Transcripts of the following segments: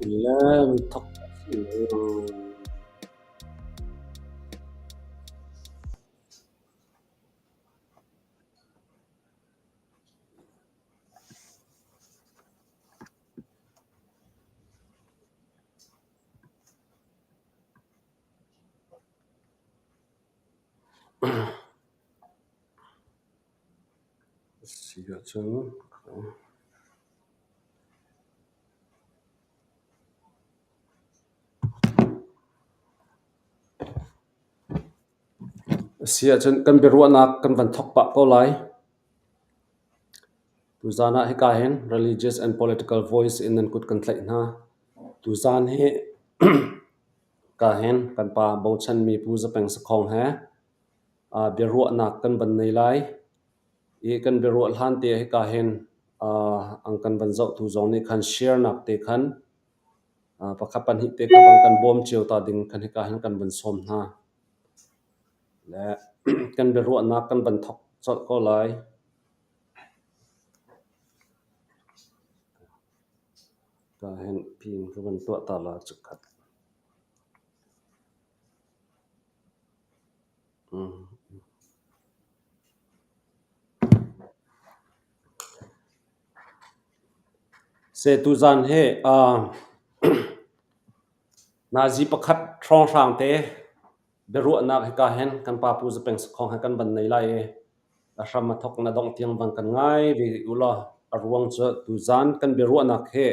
Le thok Si ahcun Si ahcun kan biaruahnak kan van thawk pah ko lai. Tuzaan ah hika hin Religious and Political Voice in nan kut kan tlaih hna. Tuzaan hi ka hin kan pa bochanmi Pu Za Peng Sakhong he biaruahnak kan van nei lai. I kan biaruah hlan te hika hin ang kan van zohtu zong nih khan share nak te khan pakhat pahnih te kha van kan bawm cio ta ding khan hika hin kan van sawm hna. Le kan biaruahnak kan van thawk colh ko lai. Ka hin pin ka van tuah ta la cukhat. Se tuzan hi nazi pakhat hrawnghrang te biaruahnak hika hin kan pa Pu Za Peng Sakhong he kan van nei lai i a hram a thawk na dongh tiang van kan ngai ve u law a ruang cu tuzan kan biaruahnak hi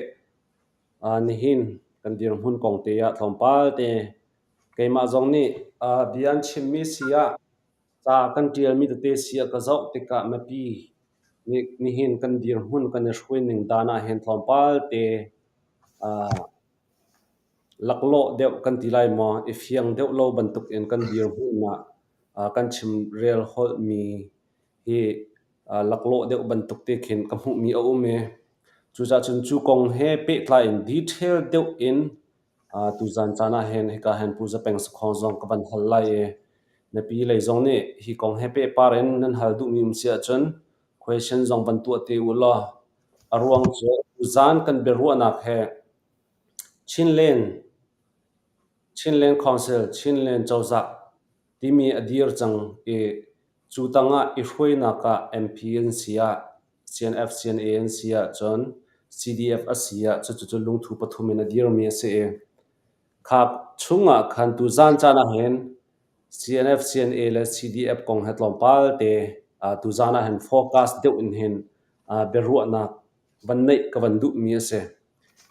nihin kan dirhmun kong te ah tlawmpal te keimah zong nih bia an chimmi si ah ca kan ṭialmi tete si ah ka zoh tikah mipi nih nihin kan dirhmun kan i hruai ning dan ah hin tlawmpal te laklawh deuh kan ti lai maw, i fiang deuh lo bantuk in kan dirhmun ah kan chimrel holhmi hi laklawh deuh bantuk te khin ka hmuhmi a um i cucaah cun cu kong he pehtlai in detail deuh in tuzaan caan ah hin hika hin Pu Za Peng Sakhong zong ka van hal lai i mipi lei zong nih hi kong he pehpar in nan hal duhmi um si ahcun question zong van tuah te u law a ruang cu tuzaan kan biaruahnak he Chinland Council, Chinland cozah timi a dir cang i cu tangah i hruainak ah MP an si ah, CNF, CNA an si ahcun CDF a si ah cucu lungthu pathum in a dirmi a si i kha chungah khan tuzaan caan ahhin CNF, CNA le CDF kong he tlawmpal te tuzaan ahhin focus deuh in hin biaruahnak van neih ka van duhmi a si.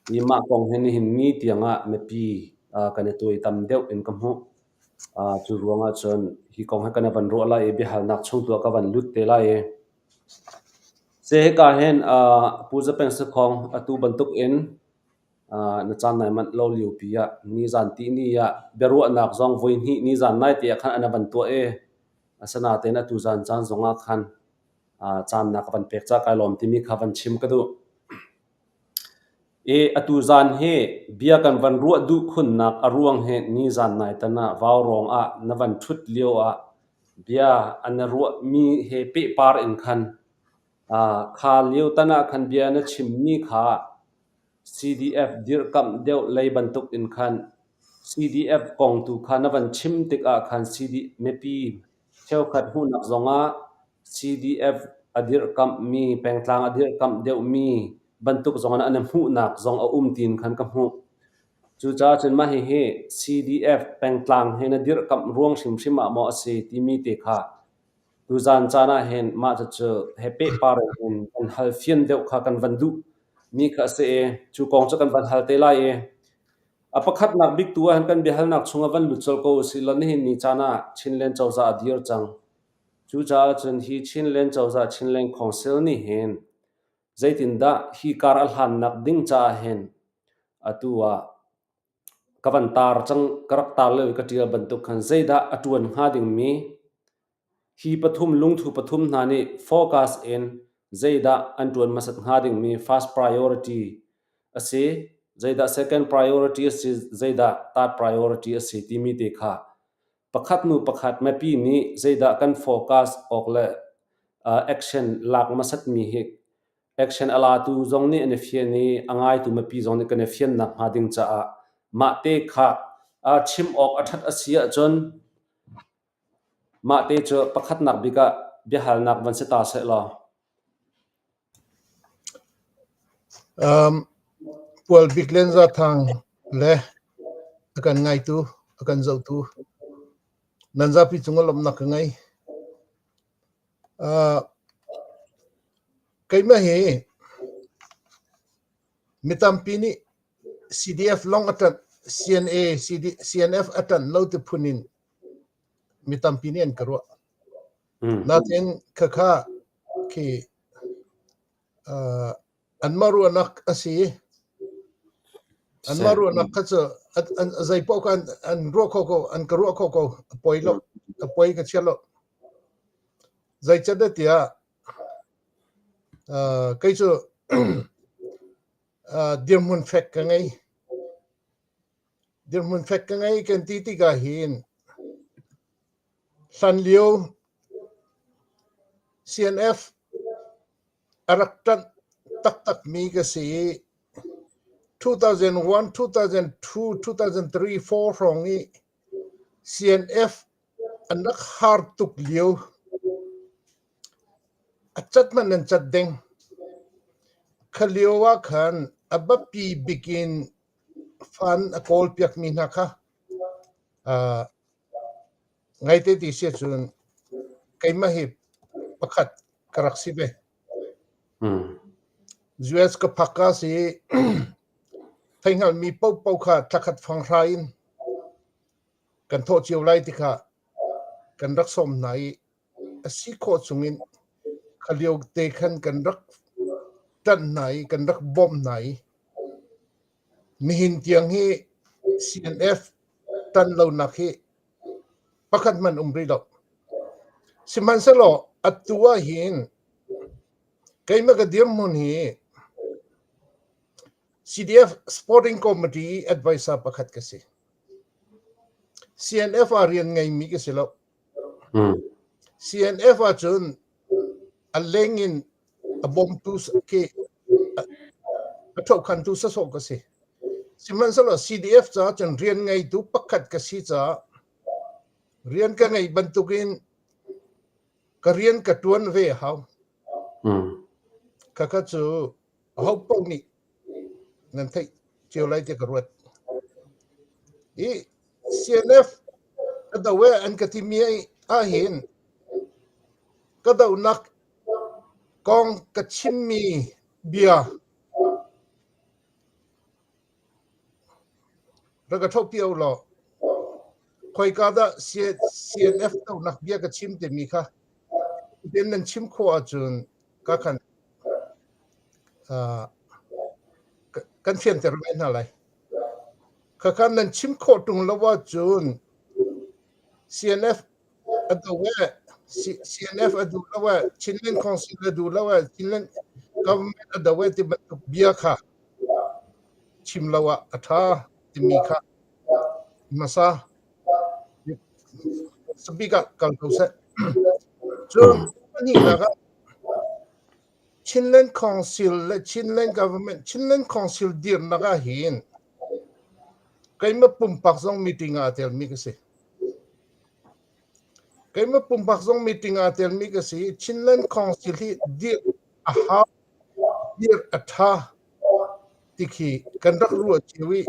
Hi mah kong hi nihin ni tiangah mipi kan i tuaitam deuh in ka hmuh. Cu ruangah cun hi kong hi kan i van ruah lai i biahalnak chung tu ah ka van lut te lai i Se hika hin Pu Za Peng Sakhong atu bantuk in na caan nai manh lo liopi ah nizan tihni ah biaruahnak zong voihnih nizan nai te ah khan an van tuah i asinain atu zan caan zongah khan caan na ka van pek caah kai lawm timi kha van chim ka duh. I atu zan hi bia kan van ruah duh khunnak a ruang hi nizan nai tan ah vaurawng ah na van ṭhut lio ah bia an na ruahmi he pehpar in khan kha lio tan ah khan bia na chimmi kha CDF dirhkamh deuh lei bantuk in khan CDF kong tu kha na van chim tikah khan CD mipi cheukhat hmuhnak zongah CDF a dirhkamhmi, pengtlang a dirhkamh deuhmi bantuk zongin an i hmuhnak zong a um tiin khan ka hmuh. Cucaah cun mah hihi CDF pengtlang hi na dirhkamh ruang hrimhrim ah maw a si timi te kha tuzaan caan ah hin mah cucu he pehpar in kan hal fian deuh kha kan van duh mi kha a si i cu kong cu kan van hal te lai i A pakhatnak bik tu ahhin kan biahalnak chungah van lut colh ko usih law nihin ni caan ah Chinland cozah a dir cang. Cucaah cun hi Chinland cozah Chinland Council nih hin zeitindah hi kar a hlannak ding caah hin atu ah ka van tar cang ka rak tar lio i ka ṭial bantuk khan zeidah a ṭuan hnga dingmi Hi pathum lungthu pathum hna nih focus in zeidah an ṭuan hmasat hnga dingmi first priority a si, zeidah second priority a si, zeidah third priority a si timi te kha. Pakhat hnu pakhat mipi nih zeidah kan focus awk le action lak hmasatmi hi action a latu zong nih an i fian i a ngaitu mipi zong nih kan i fian nakhnga ding caah mahte kha chim awk a ṭhat a si ahcun mahte cu pakhatnak bik ah biahalnak van si ta seh law. Pual Bik Len Za Thang le a kan ngaitu, a kan zohtu nan zapi cungah lawmhnak ka ngei. Keimah hi mi tampi nih CDF lawng a ṭanh, CNA, CNF a ṭanh lo ti phun in mi tampi nih an ka ruah. Nain khakha khi anmah ruahnak a si. Anmah ruahnak kha cu zei paoh kha an ruah kho ko, an ka ruah kho ko. A poi lo, a poi ka chia lo. Zeicahtiah tiah kei cu dirhmun fek ka ngei. Dirhmun fek ka ngei kan ti tikah hin Hlanlio CNF a rak ṭanh taktakmi ka si i 2001, 2002, 2003, 4 hrawng i CNF an rak har tuk lio a cat hmanh an cat ding. Kha lio ah khan a biapi bik in fund a kawlpiakmi hna kha Ngaite ti si ahcun keimah hi pakhat ka rak si ve. US ka phak ka si i theihngalhmi paohpaoh kha thlakhat fanghra in kan thawh cio lai ti kha kan rak sawm hna i a si khawh chungin kha lio te khan kan rak ṭanh hna i kan rak bawmh hna i nihin tiang hi CNF ṭan lonak hi pakhat hmanh um rih lo. Sihmanhsehlaw atu ah hin keimah ka dirhmun hi CDF Sporting Committee advisor pakhat ka si. CNF ah rian ngeimi ka si lo. CNF ahcun a leng in a bawmtu khi a ṭhohkhantu sawsawh ka si. Sihmanhsehlaw CDF caah cun rian ngeitu pakhat ka si caah rian ka ngeih bantukin ka rian ka ṭuan ve a hau. Khakha cu ahopaoh nih nan theih cio lai tiah ka ruat. Hi CNF ka do e an ka timi ahhin ka dohnak kong ka chimmi bia rak ka ṭhohpi law khoika dah CNF dohnak bia ka chim timi kha ten nan chim khawh ahcun ka khan kan fianter ngai hna lai. Khakha nan chim khawh ṭung lo ahcun CNF a do e CNF a duh lo e Chinland Council a duh lo e Chinland government a do e ti bantuk bia kha chim lo ah a ṭha timi kha hmasa sabik ah kal ko seh. Cun pahnihnak ah Chinland Council le Chinland government Chinland Council dirnak ah hin keimah pumpak zong meeting ah aa telmi ka si. Keimah pumpak zong meeting aa telmi ka si. Chinland Council hi dirh a hau, dirh a ṭha ti khi kan rak ruah cio i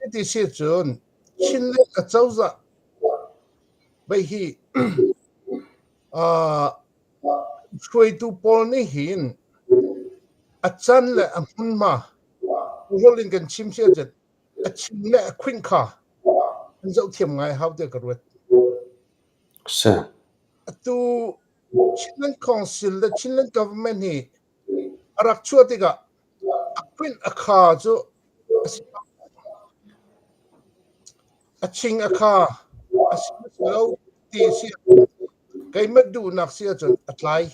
hiti si cun Chinland acozah bei hi hruaitu pawl nih hin a can le a hmunhma Kawlholh in kan chim si ahcun a chim le a khuinh kha an zohthiam ngai hau tiah ka ruat. Si. Atu Chinland Council le Chinland Government hi a rak chuah tikah a khuinh a kha cu a si a ching a kha a si lo ti si keimah duhnak si ahcun a tlai.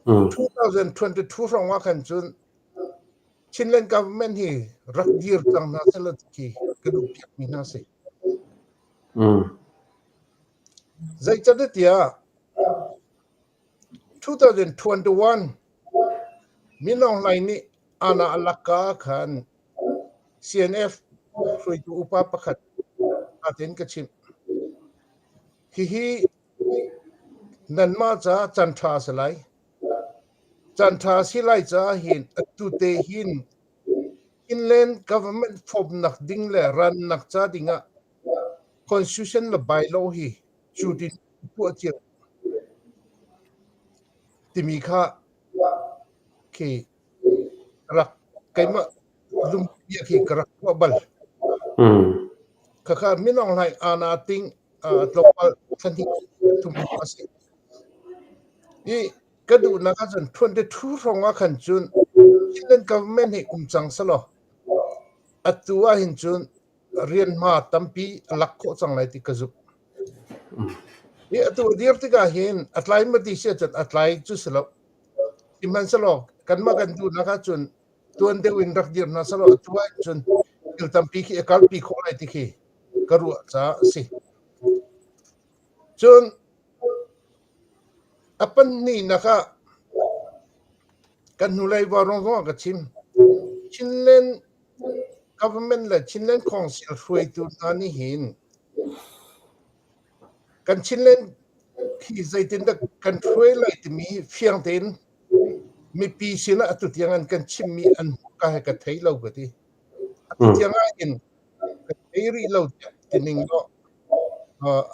2022 hrawng ah khan cun Chinland government hi rak dir cang hna selaw ti khi ka duh piakmi hna si. Zeicahtiah 2021 Min Aung Hlaing nih aana a lak ka ah khan CNF hruaitu upa pakhat tein ka chimh. Hihi nanmah caah caanṭha a si lai. Caanṭha a si lai caah hin atu te hin Inland government fawmnak ding le rannak ca dingah constitution le bylaw hi cutin tuah cio timi kha khi rak keimah lungpia khi ka rak tuah bal. Khakha Min Aung Hlaing aana ting tlawmpal thla thum a si. I ka duhnak ahcun 22 hrawng ah khan cun Chinland government hi um cang selaw atu ah hin cun rianhma tampi a lak khawh cang lai ti ka zumh. Hi atu a dir tikah hin a tlai ma ti si ahcun a tlai cu si lo. Sihmanhsehlaw kanmah kan duhnak ahcun tuan deuh in rak dir hna selaw atu ah cun thil tampi khi a kalpi khawh lai ti khi ka ruah caah a si. Cun a pahnihnak ah kan hnulei vaurawng zong ah ka chim. Chinland government le Chinland Council hruaitu hna nih hin kan Chinland khi zeitindah kan hruai lai timi fiang tein mipi sinah atu tiang an kan chimmi an hmuhka he ka thei lo ka ti. Atu tiang ah hin ka thei rih lo tiah tining law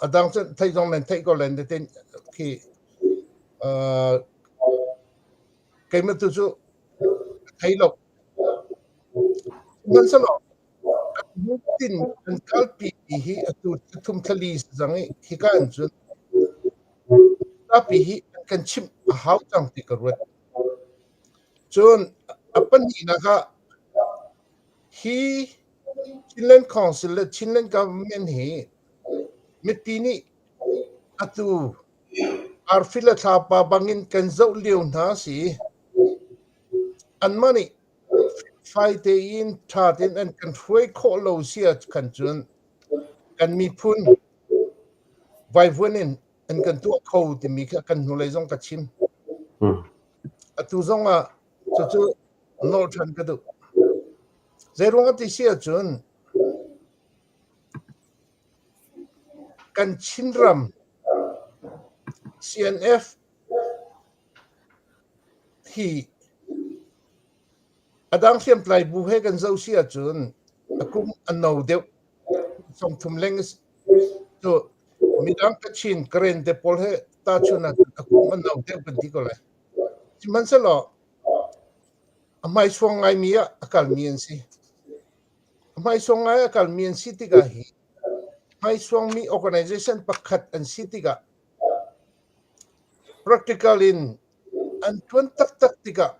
a dang cu theih zong nan theih ko len tein khi keimah tu cu ka thei lo. Sihmanhsehlaw an hmuhtin an kalpi hi atu thum thlali zang i hika in cun zapi hi an kan chimh a hau cang ti ka ruat. Cun a pahnihnak ah hi Chinland Council le Chinland Government hi mipi nih atu arfi le thlapa bangin kan zoh lio hna si. Anmah nih fai tein ṭha tein an kan hruai khawh lo si ahkhan cun kan miphun vaivuan in an kan tuah kho timi kha kan hnulei zong ka chim. Atu zong ah cucu nolh ṭhan ka duh. Zeiruang ah ti si ahcun kan Chinram CNF Hi a dang hriamtlai bu he kan zoh si ahcun a kum a no deuh. 30 leng cu midang Kachin, Karen te pawl he tahchun ahcun a kum a no deuh kan ti ko lai. Sihmanhsehlaw a hmaisuang ngaimi ah a kalmi an si. A hmaisuang ngai a kalmi an si tikah hi hmaisuangmi organization pakhat an si tikah Practical in an ṭuan taktak tikah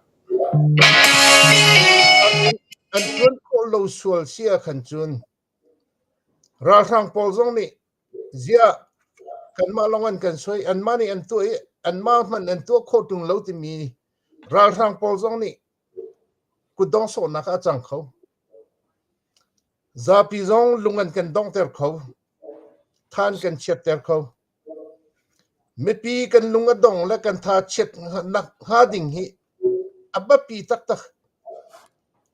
an ṭuan khawh lo sual si ahkhan cun ralhrang pawl zong nih ziah kanmah lawng an kan soi, anmah nih an tuah i anmah hmanh an tuah khawh ṭung lo timi ralhrang pawl zong nih kutdong sawhnak ah a cang kho. Zapi zong lung an kan donghter kho. Tha an kan chiatter kho. Mipi kan lung a dong le kan tha chiat hnga ding hi a biapi taktak.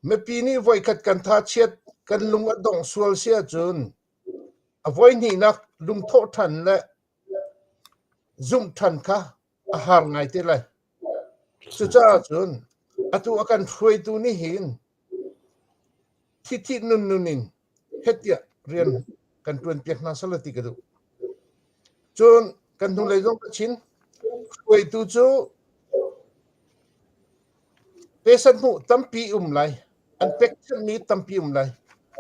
Mipi nih voikhat kan tha chiat, kan lung a dongh sual si ahcun a voihnihnak lungthawh ṭhan le zumh ṭhan kha a har ngai te lai. Cucaah cun atu a kan hruaitu nih hin thithih nunnun in het tiah rian kan ṭuanpiak hna selaw ti ka duh. Cun kan hnulei zong ka chin. Hruaitu cu pesan hmuh tampi um lai. An pekchanhmi tampi um lai.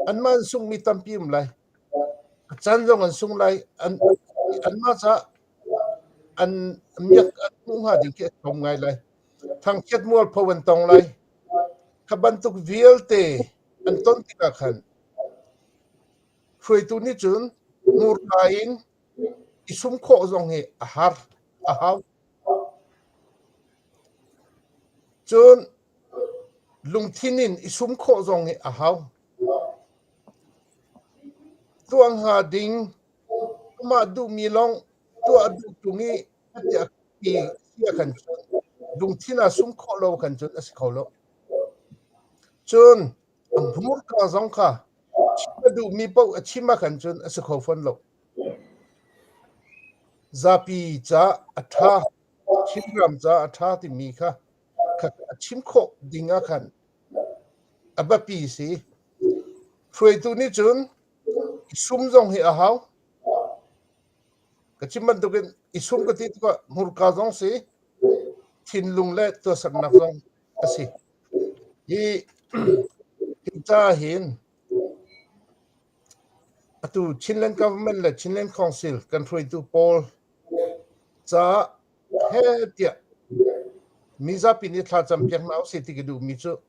Anmah an sunghmi tampi um lai. A caan zong an sung lai. An anmah caah an miak an hmuh hnga ding khi a tlawm ngai lai. Thangchiat mualpho an tong lai. Kha bantuk vialte an ton tikah khan hruaitu nih cun hmurka in i sum khawh zong hi a har, a hau. Cun lungthin in i sum khawh zong hi a hau. Tuah hnga ding. Amah duhmi lawng tuah a duh ṭung i a ti si ah khan cun lungthin aa sum khawh lo khan cun a si kho lo. Cun a hmurka zong kha chim a duhmi paoh a chim ah khan cun a si kho fawn lo. Zapi ca a ṭha, Chinram ca a ṭha timi kha kha a chim khawh ding ah khan a biapi si. Hruaitu nih cun i sum zong hi a hau. Ka chim bantukin i sum ka ti tikah hmurka zong si, thinlung le tuahsernak zong a si. Hi hi ca hin atu Chinland Government le Chinland Council kan hruaitu pawl caah he tiah mizapi nih thlacam piak hna usih ti ka duhmi cu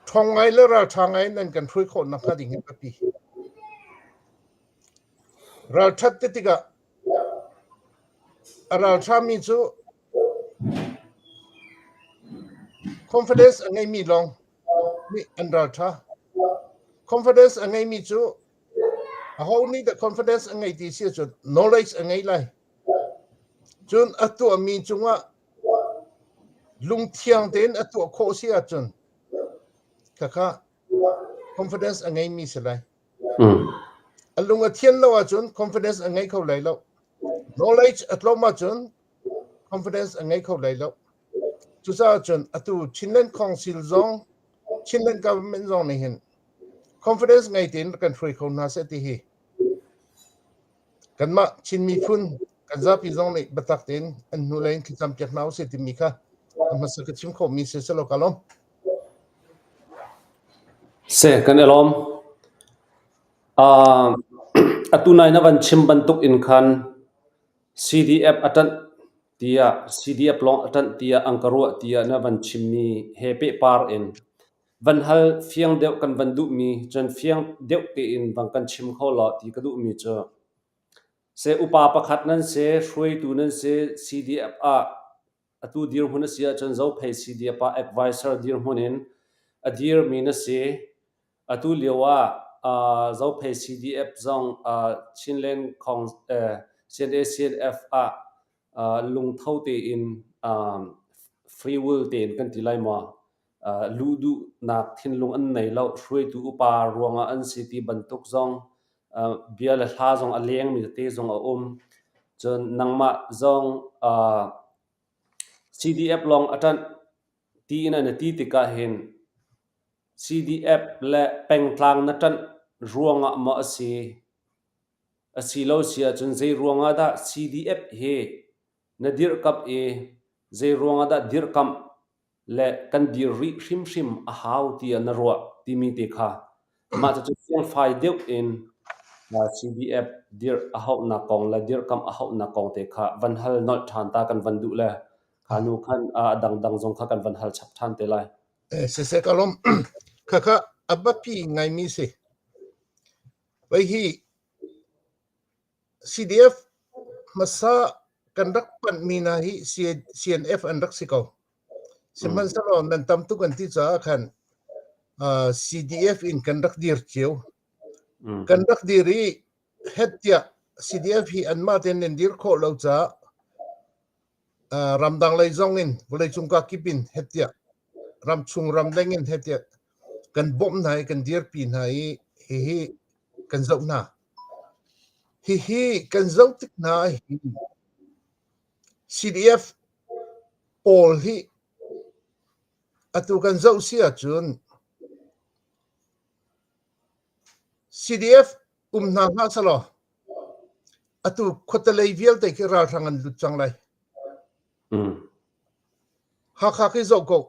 ṭhawng ngai le ralṭha ngai in nan kan hruai khawh nakhnga ding hi biapi. Ralṭhat ti tikah a ralṭhami cu confidence a ngeimi lawng nih an ralṭha. Confidence a ngeimi cu aho nih dah confidence a ngei ti si ahcun knowledge a ngei lai. Cun a tuahmi cungah lungthiang tein a tuah khawh si ahcun khakha confidence a ngeimi si lai. A lung a thian lo ahcun confidence a ngei kho lai lo. Knowledge a tlawm ahcun confidence a ngei kho lai lo. Cucaah cun atu Chinland Council zong Chinland government zong nih hin confidence ngei tein kan hruai kho hna seh ti hi kanmah Chin miphun kan zapi zong nih biatak tein an hnulei in thlacam piak hna usih timi kha a hmasa ka chim khawhmi si selaw ka lawm. Se kan i lawm. Uh, atu nai na van chim bantuk in khan CDF a ṭanh tiah CDF lawng a ṭanh tiah an ka ruah tiah na van chimmi he pehpar in van hal fiang deuh kan van duhmi cun fiang deuh tein van kan chim kho law ti ka duhmi cu se upa pakhat nan si, hruaitu nan si, CDF ah atu dirhmun a si ahcun Zophei CDF ah advisor dirhmun in a dirmi na si. Atu lio ah Zophei CDF zong Chinland CNA CNF ah lungtho tein free will tein kan ti lai maw luh duhnak thinlung an nei lo. Hruaitu upa ruangah an si ti bantuk zong bia le hla zong a lengmi tete zong a um. Cun nangmah zong CDF lawng a ṭanh tiin an i ti tikah hin CDF le pengtlang na ṭanh ruangah maw a si? A si lo si ahcun zei ruangah dah CDF hi na dirhkamh i zei ruangah dah dirhkamh le kan dir rih hrimhrim a hau tiah na ruah timi te kha mah cucu fiangfai deuh in CDF dirh a hauhnak kong le dirhkamh a hauhnak kong te kha van hal nolh ṭhan ta kan van duh le kha nu khan a dangdang zong kha kan van hal chap ṭhan te lai. Siseh ka lawm. Khakha a biapi ngaimi si. Vei hi CDF hmasa kan rak panhmi hna hi CNF an rak si ko. Sihmanhsehlaw nan tam tuk an ti caah khan CDF in kan rak dir cio. Kan rak dir i het tiah CDF hi anmah tein nan dir khawh lo caah ramdang lei zong in vawleicung kakip in het tiah ramchung ramleng in het tiah kan bawmh hna i kan dirpi hna i hihi kan zoh hna. Hihi kan zoh tik hna ahhin CDF pawl hi atu kan zoh si ahcun CDF um hna hlah selaw atu khuatelei vialte khi ralhrang an lut cang lai. Hakha khi zoh ko.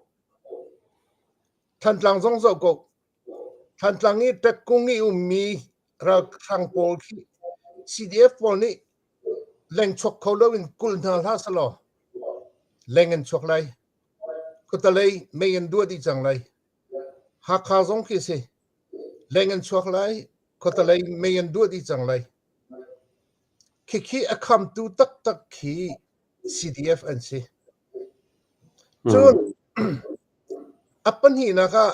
Thantlang zong zoh ko. Thantlang i Ṭekkung i ummi ralhrang pawl khi CDF pawl nih lengchuak kho loin kulh hna hlah selaw leng an chuak lai. Khuatalei mei an duah dih cang lai. Hakha zong khi a si. Leng an chuak lai. Khuatalei mei an duah dih cang lai. Khikhi a khamtu taktak khi CDF an si. Cun a pahnihnak ah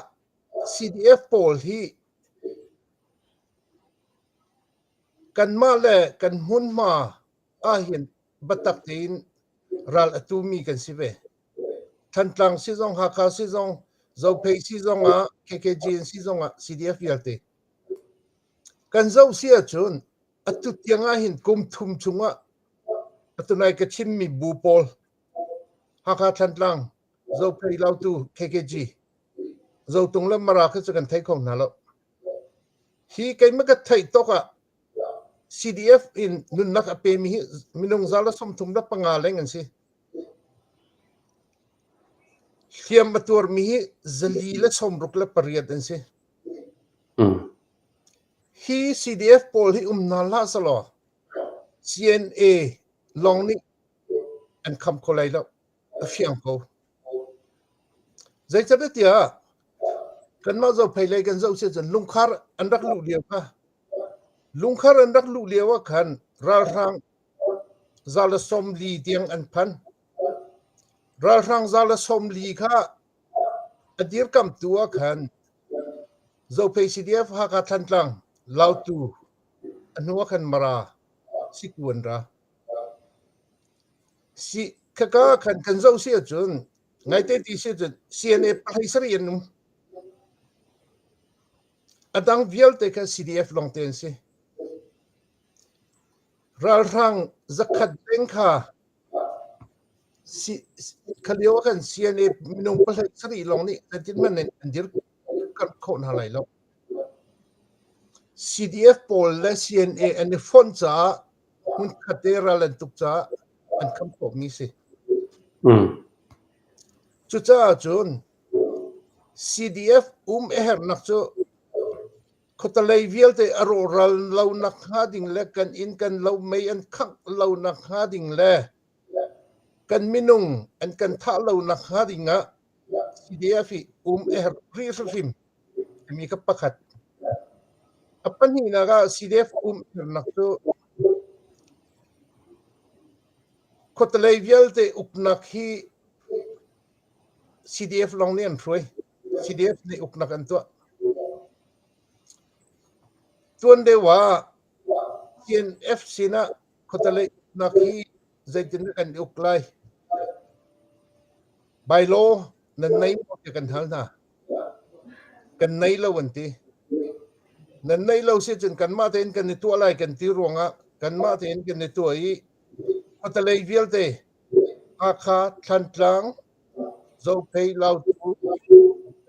CDF pawl hi Kanmah le kan hmunhma ahhin biatak tein ral a tumi kan si ve. Thantlang si zong, Hakha si zong, Zophei si zong ah, KKG si zong ah CDF vialte. Kan zoh si ahcun atu tiang ahhin kum thum chungah atu nai ka chimmi bu pawl Hakha Thantlang, Zophei Lautu, KKG, Zotung le Mara khi cu kan thei kho hna lo. Hi keimah ka theih tawk ah CDF in nunnak a pemi hi minung 135 leng an si. Hliam a tuarmi hi 468 an si. Hi CDF pawl hi um hna hlah selaw CNA lawng nih an kham kho lai lo. A fiang ko. Zeicahtiah kanmah Zophei lei kan zoh si ahcun lungkhar an rak luh lio kha lungkhar an rak luh lio ah khan ralhrang 140 tiang an phan. Ralhrang 140 kha a dirkamhtu ah khan Zophei CDF Hakha Thantlang Lautu a hnu ah khan Mara Siku an ra. Si khaka khan kan zoh si ahcun ngaite ti si ahcun CNA pahlei sarih an um. A dang vialte kha CDF lawngte an si. Ralhrang zakhat deng kha si, kha lio ah khan CNA minung pahlei sarih lawng nih zeitin hmanh in an dir karh khawh hna lai lo. CDF pawl le CNA an i fonh caah hmunkhat te ral an tuk caah an kham khawhmi si. Cucaah cun CDF um a herhnak cu khuatalei vialte a rawhral lo nakhnga ding le kan inn kan lo mei an khangh lo nakhnga ding le kan minung an kan thah lo nakhnga ding ah CDF hi um a herh rih hrimhrim timi kha pakhat. A pahnihnak ah CDF um a herhnak cu khuatalei vialte uknak hi CDF lawng nih an hruai. CDF nih uknak an tuah. Tuan deuh ah CNF sinah khuatalei uknak hi zeitin kan uk lai? Bylaw nan nei maw tiah kan hal hna. Kan nei lo an ti. Nan nei lo si cun kanmah tein kan i tuah lai kan ti ruangah kanmah tein kan i tuah i khuatalei vialte Hakha, Thantlang, Zophei, Lautu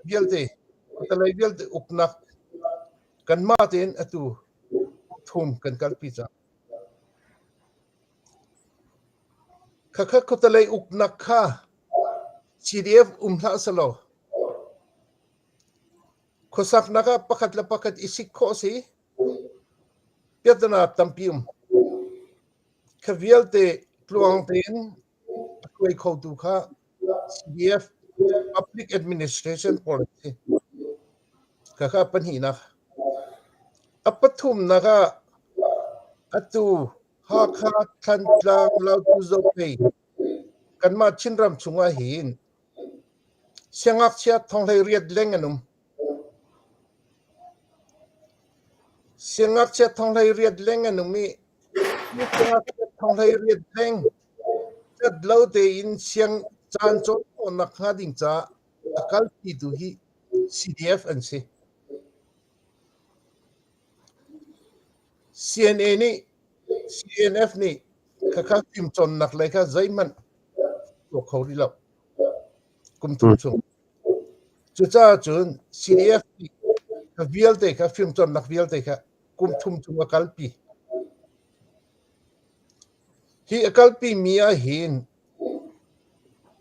vialte khuatalei vialte uknak kanmah tein atu thum kan kalpi cang. Khakha khuatalei uknak kha CDF um hlah selaw khuasaknak ah pakhat le pakhat i sik khawh a si. Piahtana tampi um. Kha vialte tluang tein a hruai khotu kha CDF Public Administration pawl an si. Khakha pahnihnak. A pathumnak ah atu Hakha, Thantlang, Lautu, Zophei kanmah Chinram chungah hin siangngakchia thong 18 leng an um. Siangngakchia thong 18 leng an um i siangngakchia thong 18 leng cat lo tein siang caan cawn khawhnak hnga ding caah a kalpitu hi CDF an si. CNA nih CNF nih khakha fimcawnnak lei kha zeihmanh tuah kho rih lo kum thum chung. Cucaah cun CDF nih kha vialte kha fimcawnnak vialte kha kum thum chung a kalpi. Hi a kalpi mi ah hin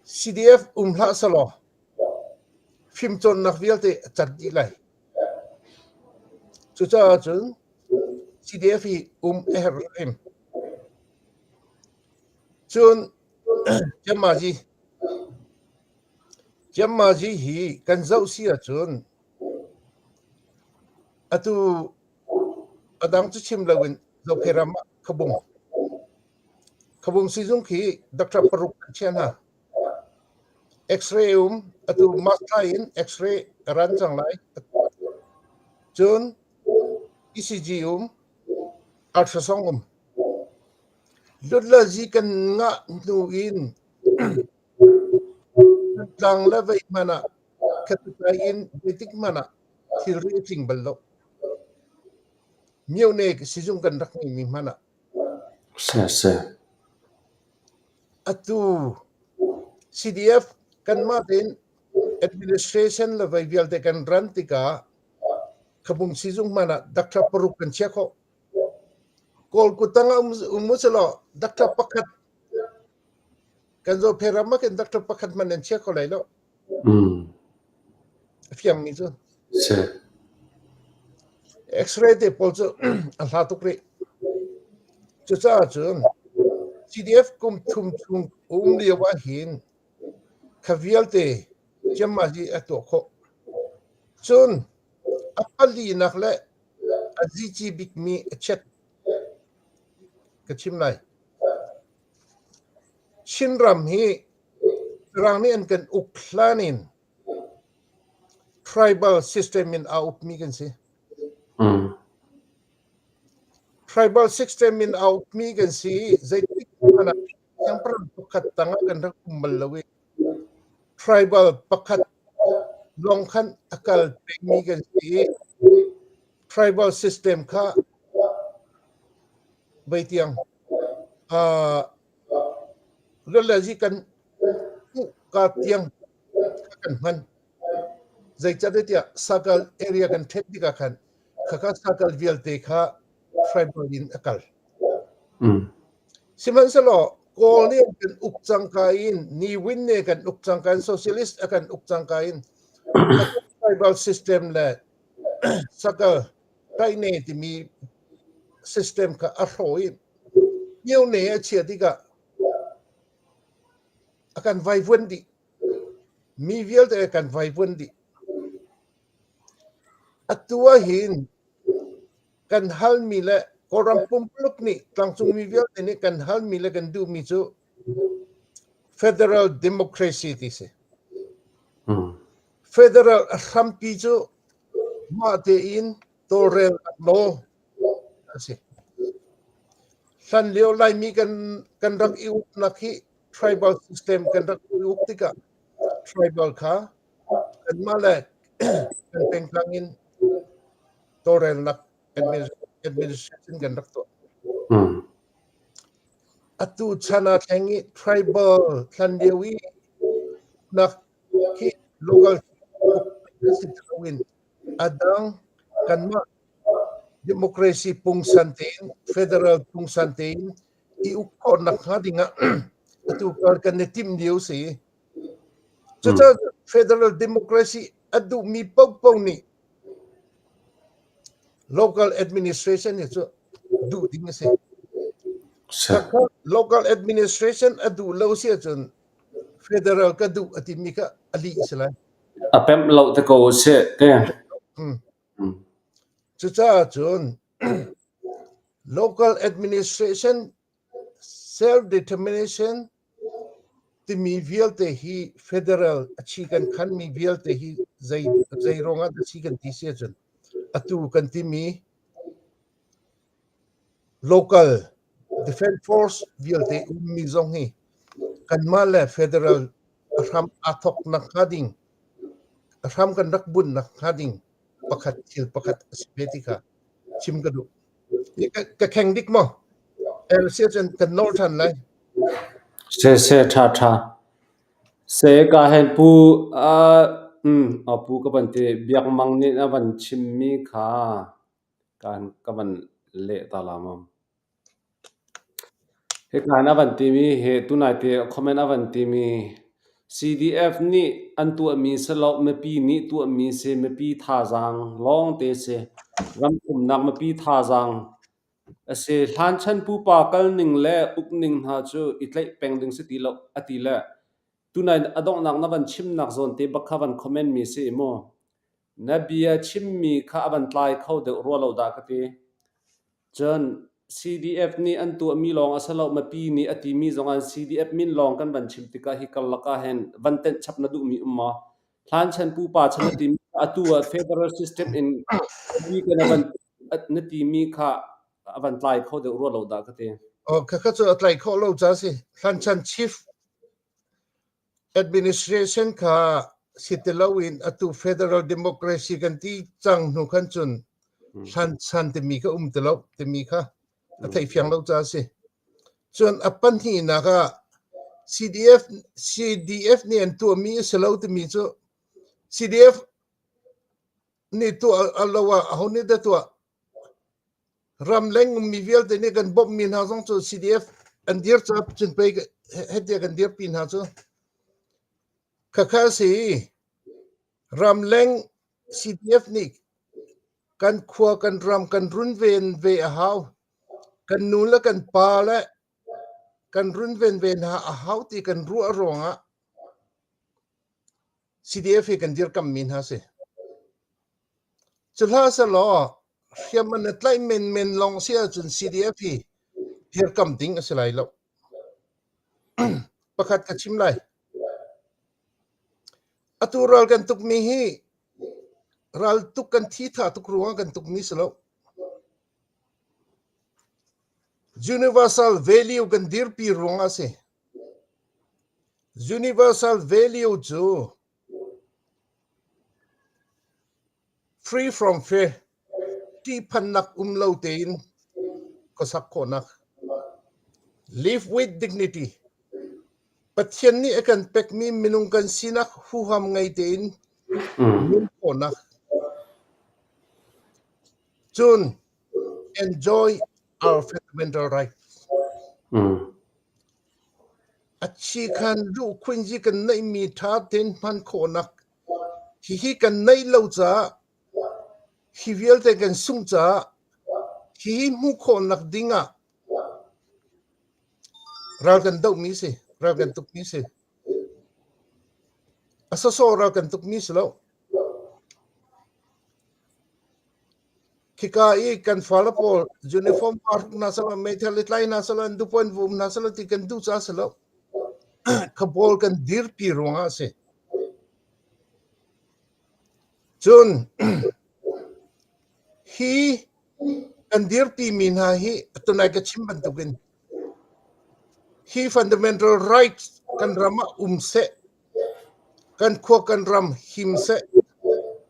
CDF um hlah selaw fimcawnnak vialte a cat dih lai. Cucaah cun CDF hi um a herh hrim. Cun Ciammazi Ciammazi hi kan zoh si ahcun atu a dang cu chim loin Zophei ram ah Khabung Khabung sizung khi doctor paruk an chiah hna. X-ray um atu March thla in X-ray a ran cang lai. Cun ECG um. Ultrasound um. Lutlazi kan ngah hnu in tlang le vei hmanh ah khatlai in zeitik hmanh ah thilri a tling bal lo. Myone sizung kan rak ngeihmi hmanh ah. Si. Atu CDF kanmah tein administration le vei vialte kan ran tikah Khabung sizung hmanh ah doctor paruk kan chiah khawh. Kawl kuttang ah um usulaw doctor pakhat kan Zophei ram ah khin doctor pakhat hmanh an chia kho lai lo. A fiangmi cu. Si. X-ray te pawl cu a hla tuk rih. Cucaah cun CDF kum thum chung um lio ah hin kha vialte ciammah hi a tuah khawh. Cun a palinak le a zici bikmi a chiat ka chim lai. Chinram hi Mirang nih an kan uk hlan in tribal system in aa ukmi kan si. Tribal system in aa ukmi kan si i zeitik hmanh ah siangpahrang pakhat tangah kan rak um bal lo i tribal pakhat lawng khan a kal pengmi kan si i tribal system kha vei tiang Lalazi kan ka tiang kan hman. Zeicahtiah Sakal area kan ṭhen tikah khan khakha Sakal vialte kha tribal in a kal. Sihmanhsehlaw Kawl nih an kan uk cangka in Ni Win nih kan uk cangka in Socialist a kan uk cangka in tribal system le Sakal Taine timi system kha a hrawh i Myone a chia tikah a kan vaivuan dih. Mi vialte a kan vaivuan dih. Atu ahhin kan halmi le Kawlram pumpuluk nih tlangcungmi vialte nih kan halmi le kan duhmi cu federal democracy ti si. Federal a hrampi cu mah tein tawlrelnak nawl a si. Hlan lio Laimi kan rak i uknak hi tribal system kan rak i uk tikah tribal kha kanmah le kan pengtlang in tawlrelnak administration kan rak tuah. Atu chan ah thleng i tribal hlan lio i nak khi local si loin a dang kanmah democracy pungsan tein federal pungsan tein i uk khawh nakhnga dingah atu kar kan i timh lio si. Cucaah federal democracy a duhmi paohpaoh nih local administration hi cu duh ding a si. Local administration a duh lo si ahcun federal ka duh a timi kha a lih si lai. A pemh lo te ko seh te. Cucaah cun local administration self-determination timi vialte hi federal a chi kan khanmi vialte hi zei zei ruangah dah chi kan ti si ahcun atu kan timi local defense force vialte ummi zong hi kanmah le federal a hram aa thawk nakhnga ding a hram kan rak bunh nakhnga ding pakhat thil pakhat a si ve ti kha chim ka duh. Ka kheng dik maw? El si ahcun kan nawl ṭhan lai. Se se ṭha ṭha. Se ka hen pu a pu ka van ti Biak Mang nih a van chimmi kha ka van leh ta la maw? Hika hin a van timi hi tunai te comment a van timi CDF nih an tuahmi si lo, mipi nih tuahmi si, mipi thazaang lawngte si. Ramthumnak mipi thazaang a si. Hlanchan pupa kalning le ukning hna cu i tlaih peng ding si ti lo a ti le tunai a donghnak na van chimnak zawn te bak kha van comment mi si i mu. Na bia chimmi kha a van tlai kho deuh rua lo dah ka ti. Cun CDF nih an tuahmi lawng a si lo, mipi nih a timi zong ah CDF min lawng kan van chim tikah hi karlak ah hin van tenh chap na duhmi um maw? Hlanchan pupa chan na timi atu ah federal system in mi kan van na timi kha a van tlai kho deuh rua lo dah ka ti. Oh, khakha cu a tlai khawh lo ca si. Hlanchan chief administration kha si ti loin atu federal democracy kan ti cang hnu khan cun hlanchan timi kha um ti lo timi kha a theihfiang lo ca si. Cun a pahnihnak ah CDF CDF nih an tuahmi a si lo timi cu CDF nih tuah a lo ah aho nih dah tuah? Ramleng ummi vialte nih kan bawmhmi hna zong cu CDF an dir caah cun pei hetiah kan dirpi hna cu. Khakha a si. Ramleng CDF nih kan khua kan ram kan runven ve a hau. Kan nu le kan pa le kan runven ve hna a hau ti kan ruah ruangah CDF hi kan dirkammi hna si. Cu hlah sehlaw hriam an i tlaih menmen lawng si ahcun CDF hi dirkam ding a si lai lo. Pakhat ka chim lai. Atu ral kan tukmi hi ral tuk kan thi tha tuk ruangah kan tukmi si lo. Universal value kan dirpi ruangah a si. Universal value cu free from fear, ṭihphannak um lo tein khuasak khawhnak, live with dignity, Pathian nih a kan pekmi minung kan sinak huham ngei tein nun khawhnak, cun enjoy our fundamental rights. A chikhan luhkhuinzi kan neihmi ṭha tein hman khawhnak hihi kan neih lo caah hi vialte kan sungh caah hihi hmuh khawhnak ding ah ral kan dohmi si, ral kan tukmi si. A sawsawh ral kan tukmi si lo. Khika i kan fale pawl uniform aa hruk hna selaw, meithal i tlai hna selaw, an dupuan va um hna selaw ti kan duh caah a si lo. Khabawl kan dirpi ruangah a si. Cun hi kan dirpimi hna hi tunai ka chim bantukin hi fundamental rights kan ram ah um seh Kan khua kan ram him seh,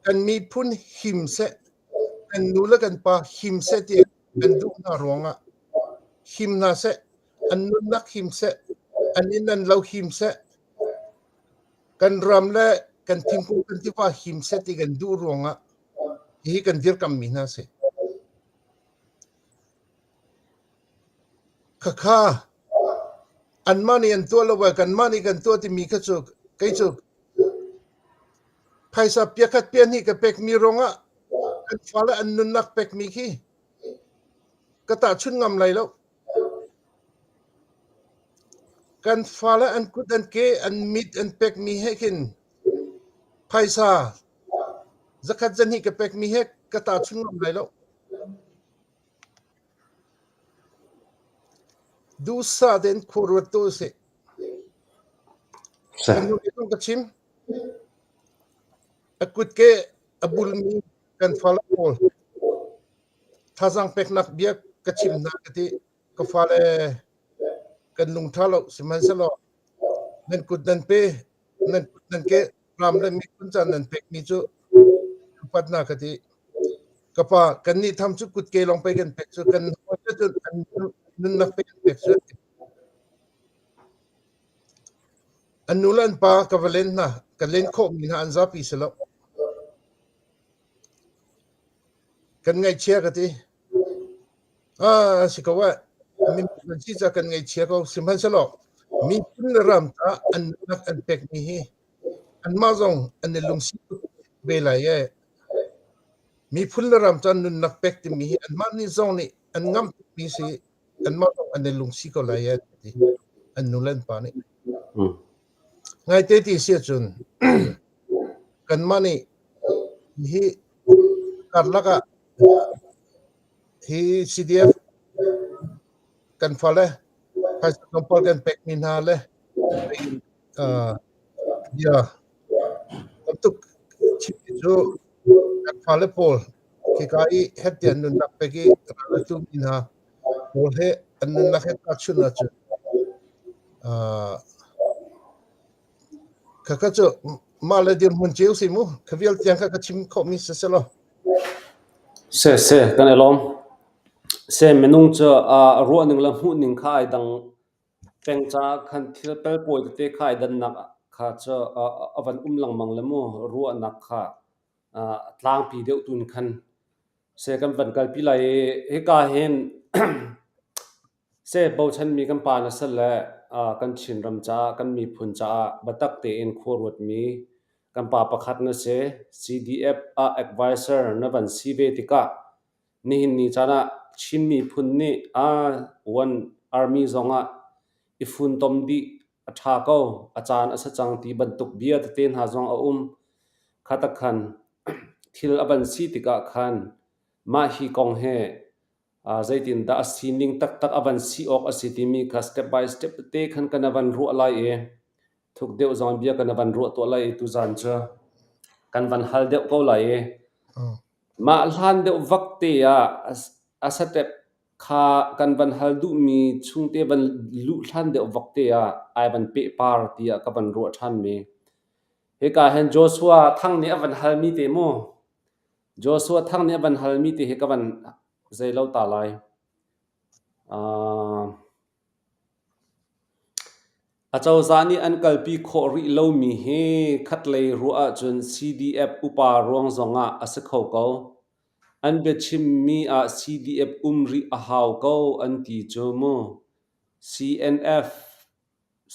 kan miphun him seh, kan nu le kan pa him seh ti kan duh hna ruangah him hna seh, an nunnak him seh, an inn an lo him seh, kan ram le kan thingkung kan tiva him seh ti kan duh ruangah hihi kan dirkammi hna si. Khakha anmah nih an tuah lo ah kanmah nih kan tuah timi kha cu kei cu phaisa piakhat piahnih ka pekmi ruangah kan fale an nunnak pekmi khi ka tahchun ngam lai lo. Kan fale an kut an ke an mit an pekmi he khin phaisa zakhat zahnih ka pekmi he ka tahchun ngam lai lo. Duhsah tein khua ruat tuah usih. Kan nu zong ka chim. A kutke a bulmi kan fale pawl thazaang peknak bia ka chim hna ka ti. Ka fale kan lung ṭha lo sihmanhsehlaw nan kut nan pe nan kut nan ke ram le miphun ca nan pekmi cu upat hna ka ti. Ka pa kannih tham cu kutke lawng pei kan pek cu kan hawi cu an nunnak pei kan pek cu. An nu le an pa ka va len hna ka len khawhmi hna an zapi si lo. Kan ngaihchia ka ti. Ah, si ko eh. Miphun kan si ca kan ngaihchia ko. Sihmanhsehlaw miphun le ram ta an nunnak an pekmi hi anmah zong an i lungsi tuk ve lai ee. Miphun le ram ca nunnak pek timi hi anmah nih zong nih an ngamh tukmi si. Anmah zong an i lungsi ko lai ee ti an nu le an pa nih. Ngaite ti si ahcun kanmah nih hi karlak ah Hi CDF kan fale phaisa tlawmpal kan pekmi hna le bia tam tuk chimmi cu kan fale pawl Khika i het tiah nunnak pek i ral a tumi hna pawl he an nunnak he tahchunh ahcun khakha cu mah le dirhmun cio si mu. Kha vial tiang kha ka chim khawhmi si selaw. Se se kan i lawm. Se minung cu ruahning le hmuhning kha ai dang peng caah khan thil pelpawi tete kha ai dannak kha cu a van um lengmang le mu ruahnak kha tlangpi deuh tun khan seh kan van kalpi lai i hika hin seh bochanmi kan pa na sal le kan Chinram caah kan miphun caah biatak tein khua ruatmi kan pa pakhat na si. CDF ah advisor na van si ve tikah nihin ni caan ah Chin miphun nih one army zong ah i funtom dih a ṭha ko, a caan a si cang ti bantuk bia tete hna zong a um. Kha khan thil a van si tikah khan mah hi kong hi zeitindah a sining taktak a van si awk a si timi kha step by step tete khan kan van ruah lai i thuk deuh zong bia kan van ruah tuah lai i tuzaan cu kan van hal deuh ko lai i mah hlan deuh vak te ah a step Kha kan van hal duhmi chungte van luh hlan deuh vak te ah ai van pehpar tiah ka van ruah ṭhanmi. Hika hin Joshua Thang nih a van halmi te mu. Joshua Thang nih a van halmi te hi ka van zei lo ta lai. Uh, Acozah nih an kalpi khawh rih lomi hi khatlei ruah ahcun CDF upa ruang zongah a si kho ko. An biachimmi ah CDF um rih a hau ko an ti cu mu.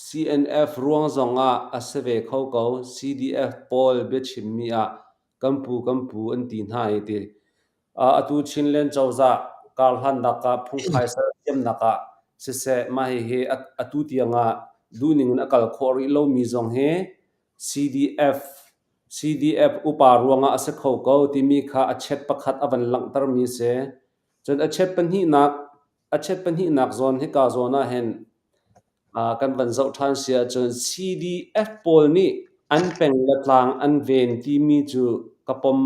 CNF ruang zongah a si ve kho ko. CDF pawl biachimmi ah kan pu kan pu an ti hna i ti. Atu Chinland cozah karhlannak ah phungphai sersiamnak ah siseh mah hihi atu tiangah duhning in a kal khawh rih lomi zong hi CDF upa ruangah a si kho ko timi kha a chet pakhat a van langhtermi a si. Cun a chet pahnihnak a chet pahnihnak zawn hika zawn ah hin kan van zoh ṭhan si ahcun CDF pawl nih an peng le tlang an ven timi cu ka pom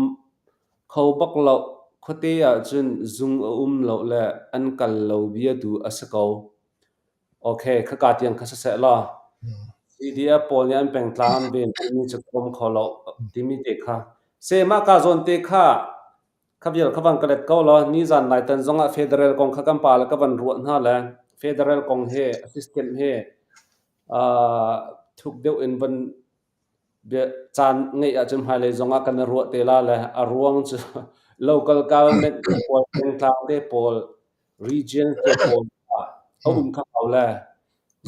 kho bak lo. Khuate ahcun zung a um lo le an kal lo bia tu a si ko. Okay, khaka tiang kha siseh law CDF pawl nih an pengtlang an ven timi cu ka pom kho lo timi te kha. Se mah ka zawn te kha Kha vial kha van ka let ko law nizan naitan zongah federal kong kha kan pa le ka van ruah hna le federal kong he a system he thuk deuh in van bia caan ngeih ahcun hmailei zongah kan i ruah te la le a ruang cu local government te pawl pengtlang te pawl region te pawl a um kha hau le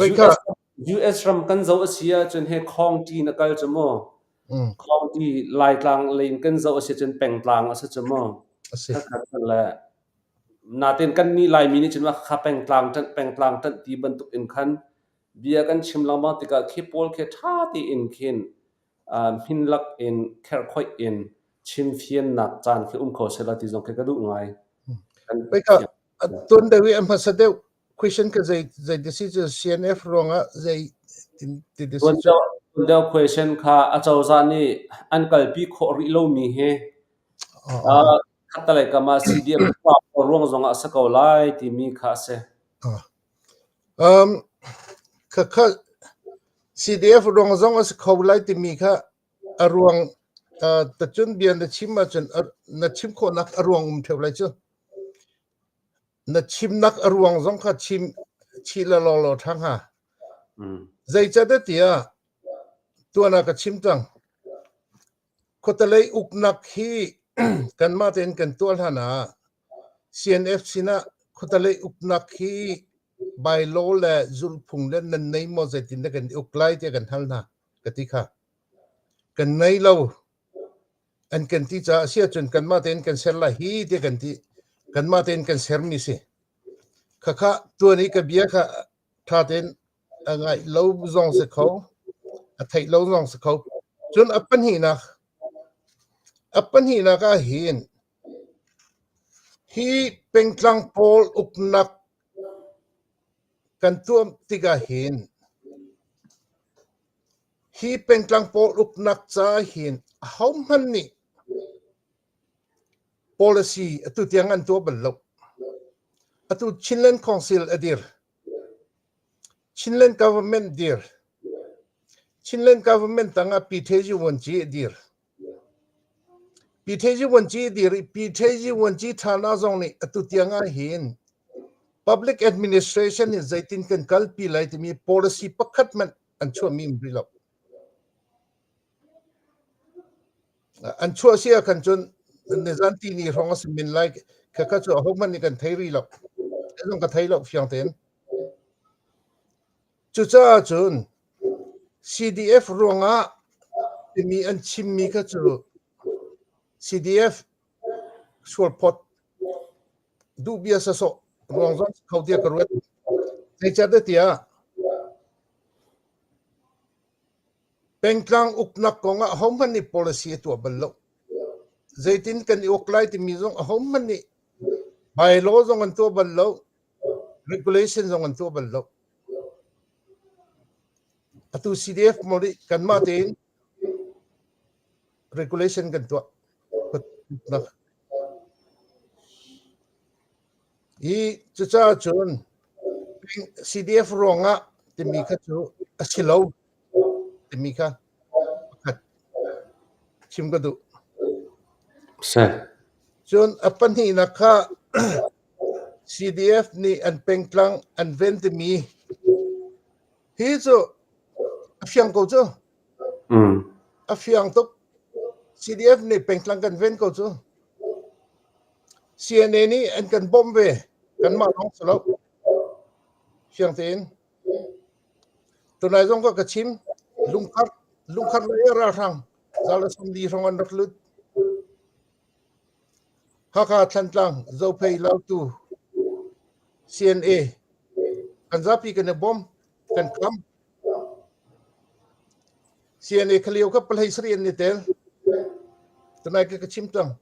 US, US ram kan zoh a si ahcun he county na kal cu mu County Laitlang lei in kan zoh a si cun pengtlang a si cu mu. Le natin kan nih Laimi nih cun kha pengtlang ṭanh pengtlang ṭanh ti bantuk in khan bia kan chim lengmang tikah khi pawl khi ṭha tein khin hminlak in kherhkhoih in chimfiannak caan khi um kho sehla ti zong khi ka duh ngai. Peka tuan deuh i a hmasa deuh question ka zei zei decision CNF ruangah zei ti decision deuh question kha acozah nih an kalpi khawh rih lomi hi khattalei kam ah CDF ruang zongah a si ko lai timi kha a si. Um, kha kha CDF ruang zong a si kho lai timi kha a ruang tacun bia na chim ahcun na chim khawhnak a ruang um ṭheo lai cu. Na chimnak a ruang zong kha chim chih le law law ṭha hnga. Zeicahtiah tiah tuan ah ka chim cang. Khuatelei uknak hi kanmah tein kan tuah hlan ah CNF sinah khuatelei uknak hi bylaw le zulhphung le nan nei maw zeitin dah kan i uk lai tiah kan hal hna ka ti kha. Kan nei lo. An kan ti caah a si ahcun kanmah tein kan ser lai hi tiah kan ti. Kanmah tein kan sermi si. Khakha tuan i ka bia kha ṭha tein a ngaih lo zong si kho, a theih lo zong si kho. Cun a pahnihnak ah hin hi pengtlang pawl uknak kan tuah tikah hin hi pengtlang pawl uknak ca hin ahohmanh nih. Policy atu tiang an tuah bal lo. Atu Chinland Council a dir. Chinland Government dir. Chinland Government tangah Pyi Vuanci a dir. Pyi Vuanci a dir i Pyi Vuanci ṭhana zong nih atu tiang ah hin public administration hi zeitin kan kalpi lai timi policy pakhat hmanh an chuahmi um rih lo. An chuah si ah khan cun nizan tihni hrawng a si men lai. Khakha cu ahohmanh nih kan thei rih lo. Kei zong ka thei lo fiang tein. Cucaah cun CDF ruangah timi an chimmi kha cu CDF sualphawt duhbia sasawh ruang zong si kho tiah ka ruat. Zeicahtiah tiah Pengtlang uknak kong ah ahohmanh nih policy a tuah bal lo. Zeitin kan i uk lai timi zong ahohmanh nih bylaw zong an tuah bal lo, regulation zong an tuah bal lo. Atu CDF maw nih kanmah tein regulation kan tuah. Hi cucaah cun CDF ruangah timi kha cu a si lo timi kha pakhat chim ka duh. Seh. Cun a pahnihnak kha CDF nih an pengtlang an ven timi hi cu a fiang ko cu. A fiang tuk. CDF nih pengtlang kan ven ko cu. CNA nih an kan bawmh ve. Kanmah lawng si lo. Fiang tein. Tunai zong ka ka chim. Lungkhat lungkhat lei ralhrang zal le 40 hrawng an rak lut. Hakha Thantlang Zophei Lautu CNA kan zapi kan i bawm kan kham. CNA khalio kha palhei sarih an i tel. Tunai ka ka chim cang.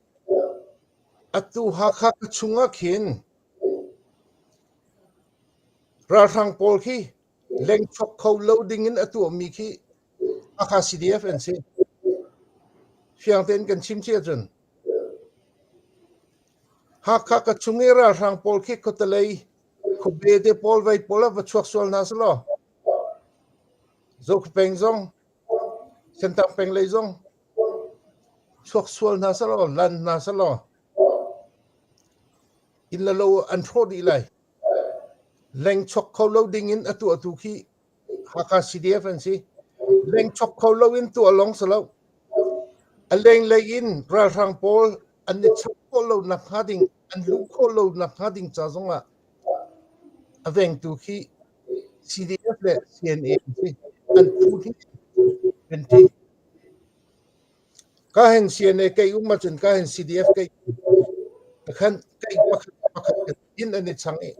Atu Hakha ka chungah khin ralhrang pawl khi lengchuak kho lo dingin a tuahmi khi Hakha CDF an si. Fiang tein kan chim si ahcun Hakha ka chung i ralhrang pawl khi khuatelei khuabe te pawl vei pawl ah va chuak sual hna selaw Zokhua peng zong Sentang peng lei zong chuak sual hna selaw lan hna selaw inn le lo an hrawh dih lai. Leng chuak kho lo ding in a tuahtu khi Hakha CDF an si. Leng chuak kho lo in tuah lawng si lo. A lenglei in ralhrang pawl an i chap khawh lo nak hnga ding, an luh khawh lo nak hnga ding ca zong ah a vengtu khi CDF le CNA an si. An phu hi an ṭi. Ka hen CNA kei um ahcun ka hen CDF kei khan kei pakhat pakhat in an i chang i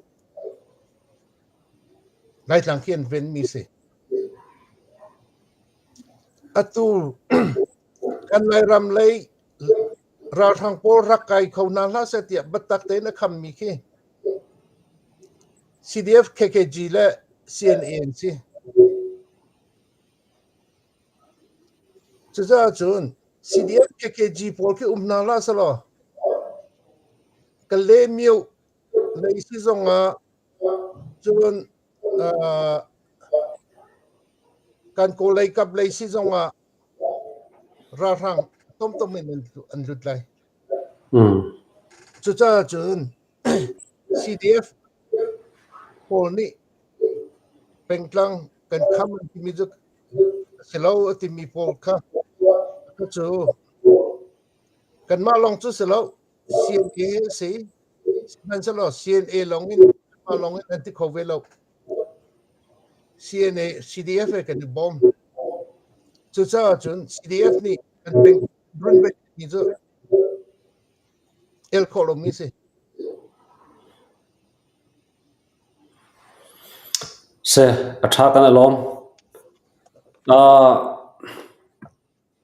Laitlang khi an venmi si. Atu kan Lairam lei ralhrang pawl rak kai kho hna hlah seh tiah biatak tein a khammi khi CDF KKG le CNA an si. Cucaah cun CDF KKG pawl khi um hna hlah selaw Kalaymyo lei si zongah cun kan Kawl kap lei si zongah ralhrang tomtom in an lut lai. Cucaah cun CDF pawl nih pengtlang kan kham an timi cu a si lo a timi pawl kha cu kanmah lawng cu si lo CNA a si. Sihmanhsehlaw CNA lawng in kanmah lawng in an ti kho ve lo. CNA CDF he kan i bawm. Cucaah cun CDF nih kan peng runven mi cu el khawh lomi si. Seh, a ṭha kan i lawm.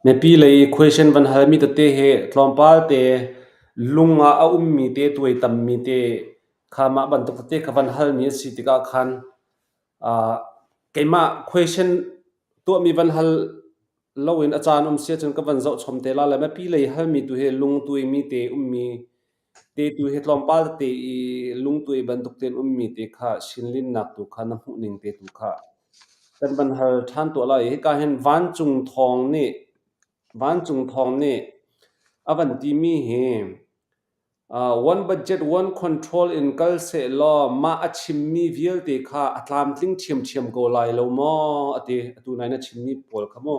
Mipi lei question van halmi tete hi tlawmpal te lung ah a ummi te tuaitammi te kha mah bantuk tete ka van halmi a si tikah khan keimah question tuahmi van hal loin a caan um si ahcun ka van zoh chom te la le mipi lei halmi tu hi lungtuaimi te ummi. Te tu hi tlawmpal tete i lungtuai bantuk tein ummi te kha sinlinnak tu kha na hmuh ning te tu kha kan van hal ṭhan tuah lai. Hika hin vancung thawng nih vancung thawng nih a van timi hi one budget one control in kal sehlaw mah a chimmi vialte kha a tlamtling ṭhiamṭhiam ko lai lo maw a ti. Atu nai na chimmi pawl kha mu.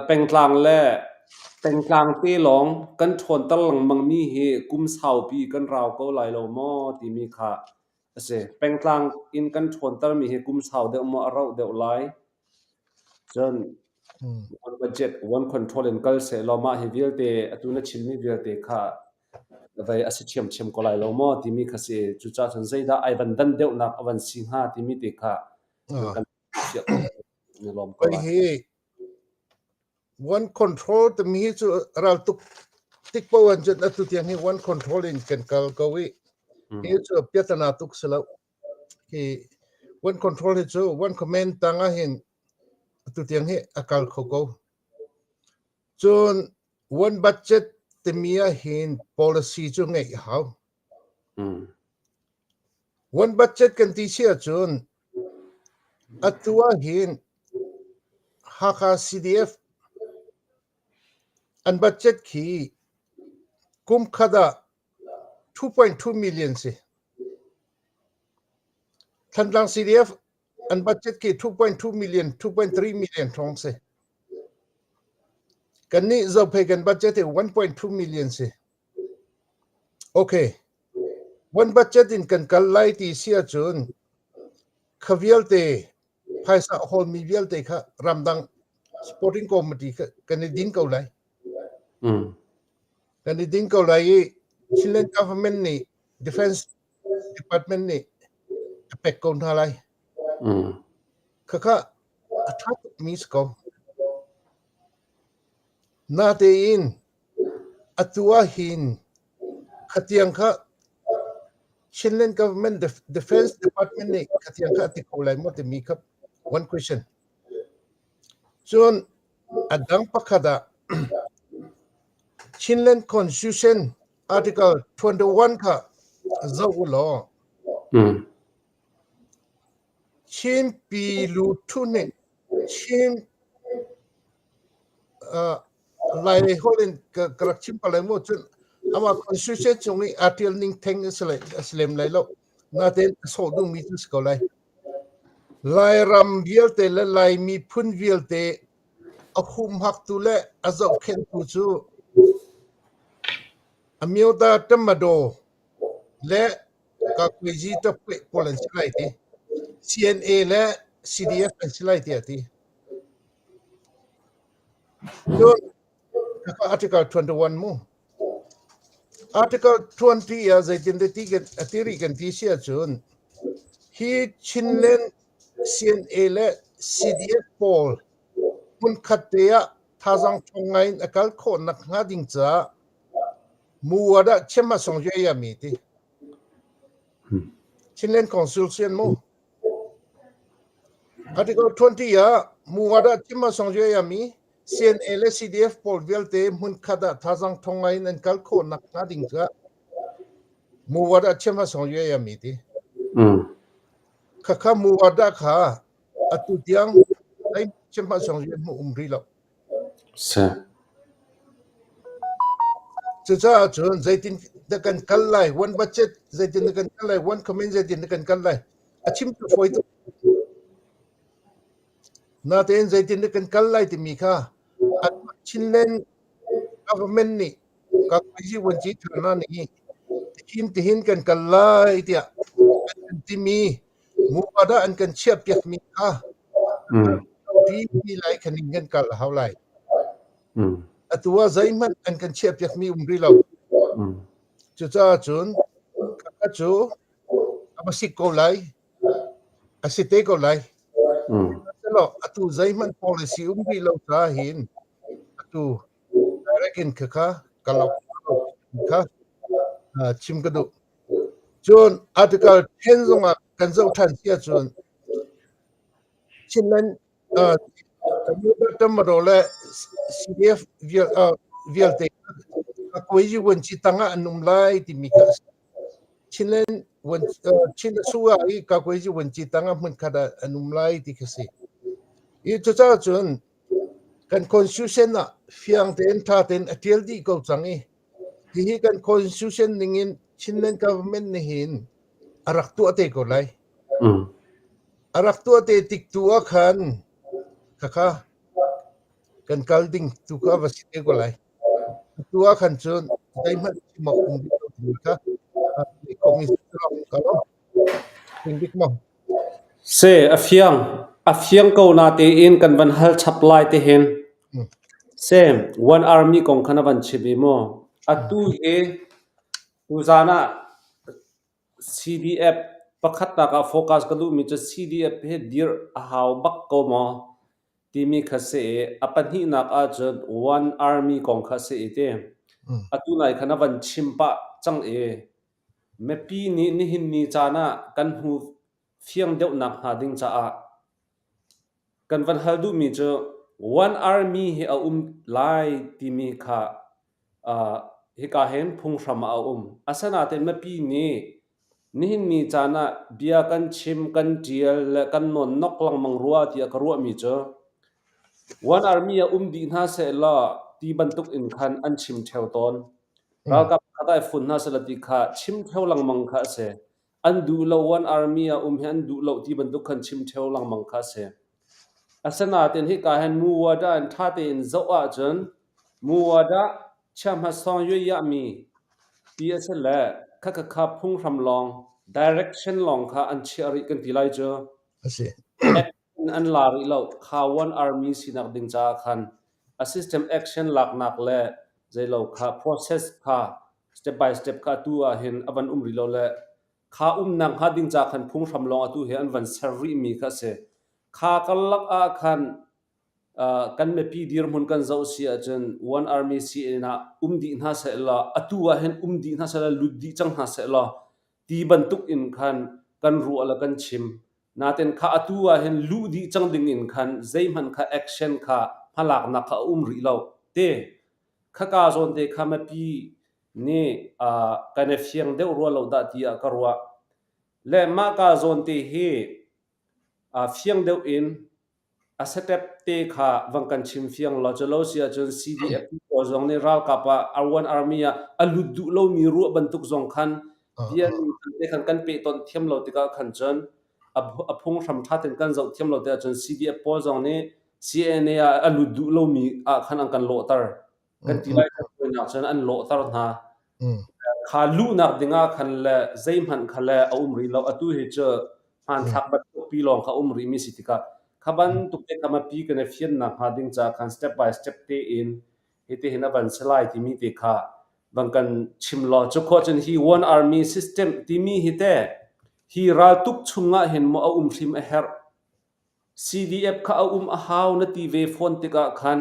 Pengtlang le pengtlang te lawng kan ṭhawnter lengmangmi hi kum saupi kan rau ko lai lo maw timi kha a si. Pengtlang in kan ṭhawntermi hi kum sau deuh maw a rauh deuh lai? Cun one budget, one control in kal sehlaw mah hi vialte atu na chimmi vialte kha vei a si ṭhiamṭhiam ko lai lo maw timi kha si. Cucaah cun zeidah ai van dan deuhnak a van si hnga timi te kha kan fiah ko. Hoi hi one control timi hi cu raltuk tik paoh ah cun atu tiang hi one control in kan kal ko i hi cu piatana tuk si lo. Hi one control hi cu one command tang ah hin atu tiang hi a kal kho ko. Cun one budget timi ah hin policy cu ngeih a hau. One budget kan ti si ahcun atu ahhin Hakha CDF an budget khi kum khat ah 2.2 million si. Thantlang CDF an budget khi 2.2 million, 2.3 million hrawng si. Kannih Zophei kan budget hi 1.2 million si. Okay. One budget in kan kal lai ti si ahcun kha vialte phaisa a hawlmi vialte kha ramdang sporting committee kha kan i din ko lai. Kan i din ko lai i Chinland government nih defense department nih a pek ko hna lai. Khakha a ṭha tukmi si ko. Natein Atu ahhin khatiang kha Chinland Government Defense Department nih khatiang kha a ti kho lai maw timi kha one question. Cun a dang pakhat ah Chinland Constitution Article 21 kha zoh u law Chin Pilu Thu nih Chin Lai holh in ka rak chim ko lai mu cun amah constitution chung i aa ṭial ning theng a si lem lai lo. Natein a sawh duhmi cu si ko lai. Lairam vialte le Lai miphun vialte a humhaktu le a zohkhenhtu cu Amyota Tamadaw le Kakuazi Tapwe pawl an si lai ti. CNA le CDF an si lai tiah a ti. Cun Article 21 mu. Article 20 ah zeitin ti kan ati rih kan ti si ahcun hi Chinland CNA le CDF pawl hmunkhat te ah thazaang ṭhawng ngai in a kal khawh nakhnga ding caah mu ah dah chiam ah song ya mi ti. Chinland Council sian mu. Article 20 ah muwada thim a song ya mi CNA le CDF pawl vialte hmunkhat ah thazaang thong ngai in an kal khawh nak hnga ding ca muwada thiam a song ya mi ti. Khakha muwada kha atu tiang ai thiam a song ya mu um ri lo. Cucaah cun zeitin dah kan kal lai, one budget zeitin dah kan kal lai, one command zeitin dah kan kal lai, a chim cu fawi tuk. Natein zeitin dah kan kal lai timi kha anmah Chinland government nih Kakuaizi Vuanci Thana nih tihin tihin kan kal lai tiah an kan timi mupa dah an kan chiahpiakmi kha ti lai khaning kan kal a hau lai. Atu ah zeihmanh an kan chiahpiakmi um rih lo. Cucaah cun khakha cu a va sik ko lai, a si te ko lai. Sihmanhsehlaw atu zeihmanh policy um rih lo caah hin atu direct in khakha kal awk kha chim ka duh. Cun Article 10 zongah kan zoh ṭhan si ahcun Chinland Tamadaw le CDF vialte Kakuazi vuanci tangah an um lai timi kha a si. Chinland Chin Asuga i Kakuazi vuanci tangah hmunkhat ah an um lai ti kha si. I cucaah cun kan constitution ah fiang tein ṭha tein a ṭial dih ko cang i hihi kan constitution ningin Chinland government nih hin a rak tuah te ko lai. A rak tuah te tik tu ah khan khakha kan kal ding tu kha va si te ko lai. Tu ah khan cun zeihmanh chim awk um rih lo timi kha khawhmi ka lawm. Thing bik maw? Se a fiang. A fiang ko natein kan van hal chap lai te hin. Se One Army kong khan a van chim i mu. Atu hi tuzaan ah CDF pakhatnak ah focus ka duhmi cu CDF hi dirh a hau bak ko maw timi kha si i a pahnihnak ahcun One Army kong kha si i ti. Atu nai khan a van chim pah cang i mipi nih nihin ni caan ah kan hmu fiang deuhnak hnga ding caah kan van hal duhmi cu One Army hi a um lai timi kha Hika hin phunghram ah a um. Asinain mipi nih nihin ni caan ah bia kan chim, kan ṭial le kan nawnnok lengmang rua tiah ka ruahmi cu One Army ah um dih hna sehlaw ti bantuk in khan an chim ṭheo tawn. Ralkap pakhat ah i fun hna sehlaw ti kha chim ṭheo lengmang kha a si. An duh lo, One Army ah um hi an duh lo ti bantuk khan chim ṭheo lengmang kha a si. Asinain hika hin Muwada in ṭha tein zoh ahcun Muwada chiahhmasawng yuaiyahmi ti a si le khakha phunghram lawng direction lawng kha an chiah rih kan ti lai cu. A si. Action an la rih lo. Kha One Army sinak ding caah khan a system action laknak le zeilo kha process kha step by step kha atu ah hin a van um rih lo le Kha umnak hnga ding ca khan phunghram lawng atu hi an van ser rihmi kha a si. Kha karlak ah khan kan mipi dirhmun kan zoh si ahcun One Army CN ah um dih hna sehlaw atu ah hin um dih hna sehlaw lut dih cang hna sehlaw ti bantuk in khan kan ruah le kan chim. Natin kha atu ah hin luh dih cang ding in khan zeihmanh kha action kha hmalaknak kha a um rih lo. Te khaka zawn te kha mipi nih kan i fiang deuh rua lo dah tiah ka ruah. Le mahka zawn te hi fiang deuh in a step te kha vang kan chim fiang law cu lo si ahcun CDF pawl zong nih ralkap ah R1 Army ah a lut duh lomi ruah bantuk zong khan bia te khan kan pehtonh thiam lo tikah khan cun a phunghram ṭha tein kan zoh thiam lo tikah cun CDF pawl zong nih CNA ah a lut duh lomi ah khan an kan lawhter. Kan ti lai nak cun an lawhter hna. Kha luhnak dingah khan le zeihmanh kha le a um rih lo. Atu hi cu hmanthlak bantuk pi lawng kha um rihmi si tikah kha bantuk te kha mipi kan i fiannak hnga ding caah khan step by step tein hitihin a van si lai timi te kha van kan chim law cu khawh cun hi one army system timi hi te hi raltuk chungah hin maw a um hrim a herh CDF kha a um a hau na ti ve fawn tikah khan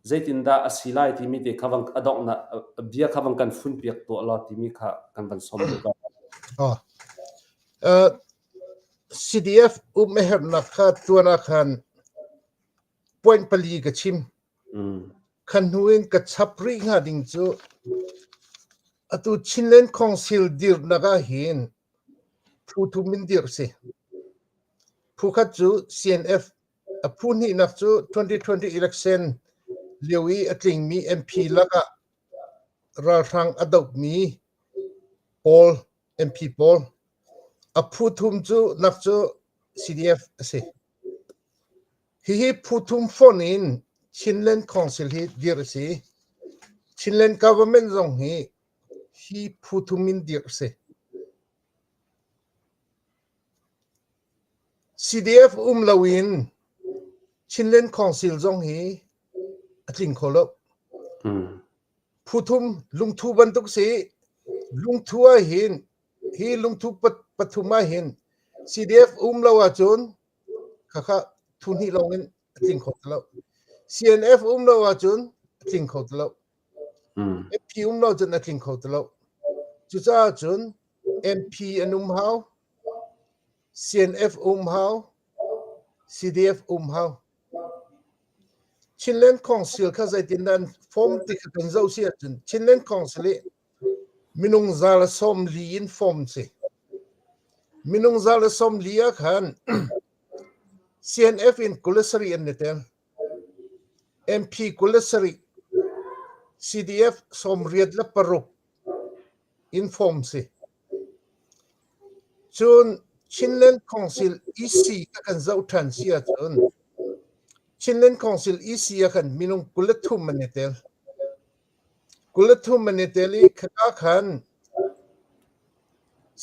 Zeitindah a si lai timi te kha van a donghnak bia kha van kan funpiak tuah law timi kha kan van sawm duh ko. Oh. CDF um a herhnak kha tuan ah khan point pali ka chim. Khan hnu in ka chap rih hnga ding cu atu Chinland Council dirnak ah hin phu thum in dirh si. Phu khat cu CNF A phu hnihnak cu 2020 election lio i a tlingmi MP lakah ralhrang a dohmi pawl MP pawl. A phu thum cu nak cu CDF a si. Hihi phu thum fonh in Chinland Council hi dirh a si. Chinland government zong hi hi phu thum in dirh a si. CDF um loin Chinland Council zong hi a tling kho lo. Phu thum lungthu bantuk si. Lungthu ah hin hi lungthu pathum ah hin CDF um lo ahcun khakha thu hnih lawng in a tling kho ti lo. CNF um lo ahcun a tling kho ti lo. MP um lo cun a tling kho ti lo. Cucaah cun MP an um hau. CNF um hau, CDF um hau. Chinland Council kha zeitindah an form ti kha kan zoh si ahcun Chinland Council i minung 140 in form si. Minung 140 ah khan CNF in 27 an i tel. MP 27, CDF 86 in form si. Cun Chinland Council EC kha kan zoh ṭhan si ahcun Chinland Council EC ah khan minung 23 an i tel. 23 an i tel i khaka khan